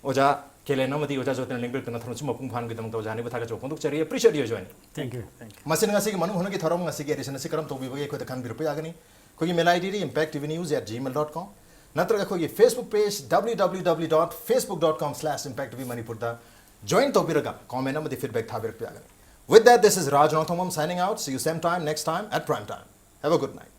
ꯑꯣꯖꯥ ꯀꯦꯂꯦꯟ ꯑꯃꯗꯤ ꯑꯣꯖꯥ ꯖꯣꯇꯤꯟ ꯂꯦꯡꯕꯤꯔꯛꯇꯨꯅ ꯊꯧꯔꯝꯁꯤ ꯃꯄꯨꯡ ꯐꯥꯍꯟꯕꯒꯤꯗꯃꯛꯇ ꯑꯣꯖꯥ ꯑꯅꯤꯕꯨ ꯊꯥꯒꯠꯆꯕ ꯐꯣꯡꯗꯣꯛꯆꯔꯤ꯫ Appreciate your joining. Thank you. Thank you. ꯃꯁꯤꯅ ꯉꯁꯤꯒꯤ ꯃꯅꯨꯡ ꯍꯨꯟꯒꯤ ꯊꯧꯔꯝ, ꯉꯁꯤꯒꯤ edition ꯑꯁꯤ ꯀꯔꯝ ꯇꯧꯕꯤꯕꯒꯦ ꯑꯩꯈꯣꯏꯗ ꯈꯪꯕꯤꯔꯛꯄ ꯌꯥꯒꯅꯤ꯫ ꯑꯩꯈꯣꯏꯒꯤ mail ID D impact T V news at gmail dot com ꯅꯠꯇ꯭ꯔꯒ ꯑꯩꯈꯣꯏꯒꯤ Facebook page W W W dot facebook dot com slash impact T V Manipurꯗ join ꯇꯧꯕꯤꯔꯒ comment ꯑꯃꯗꯤ feedback ꯊꯥꯕꯤꯔꯛꯄ ꯌꯥꯒꯅꯤ꯫ With that, this is Raj Rongthongmam signing out. See you same time next time at prime time. Have a good night.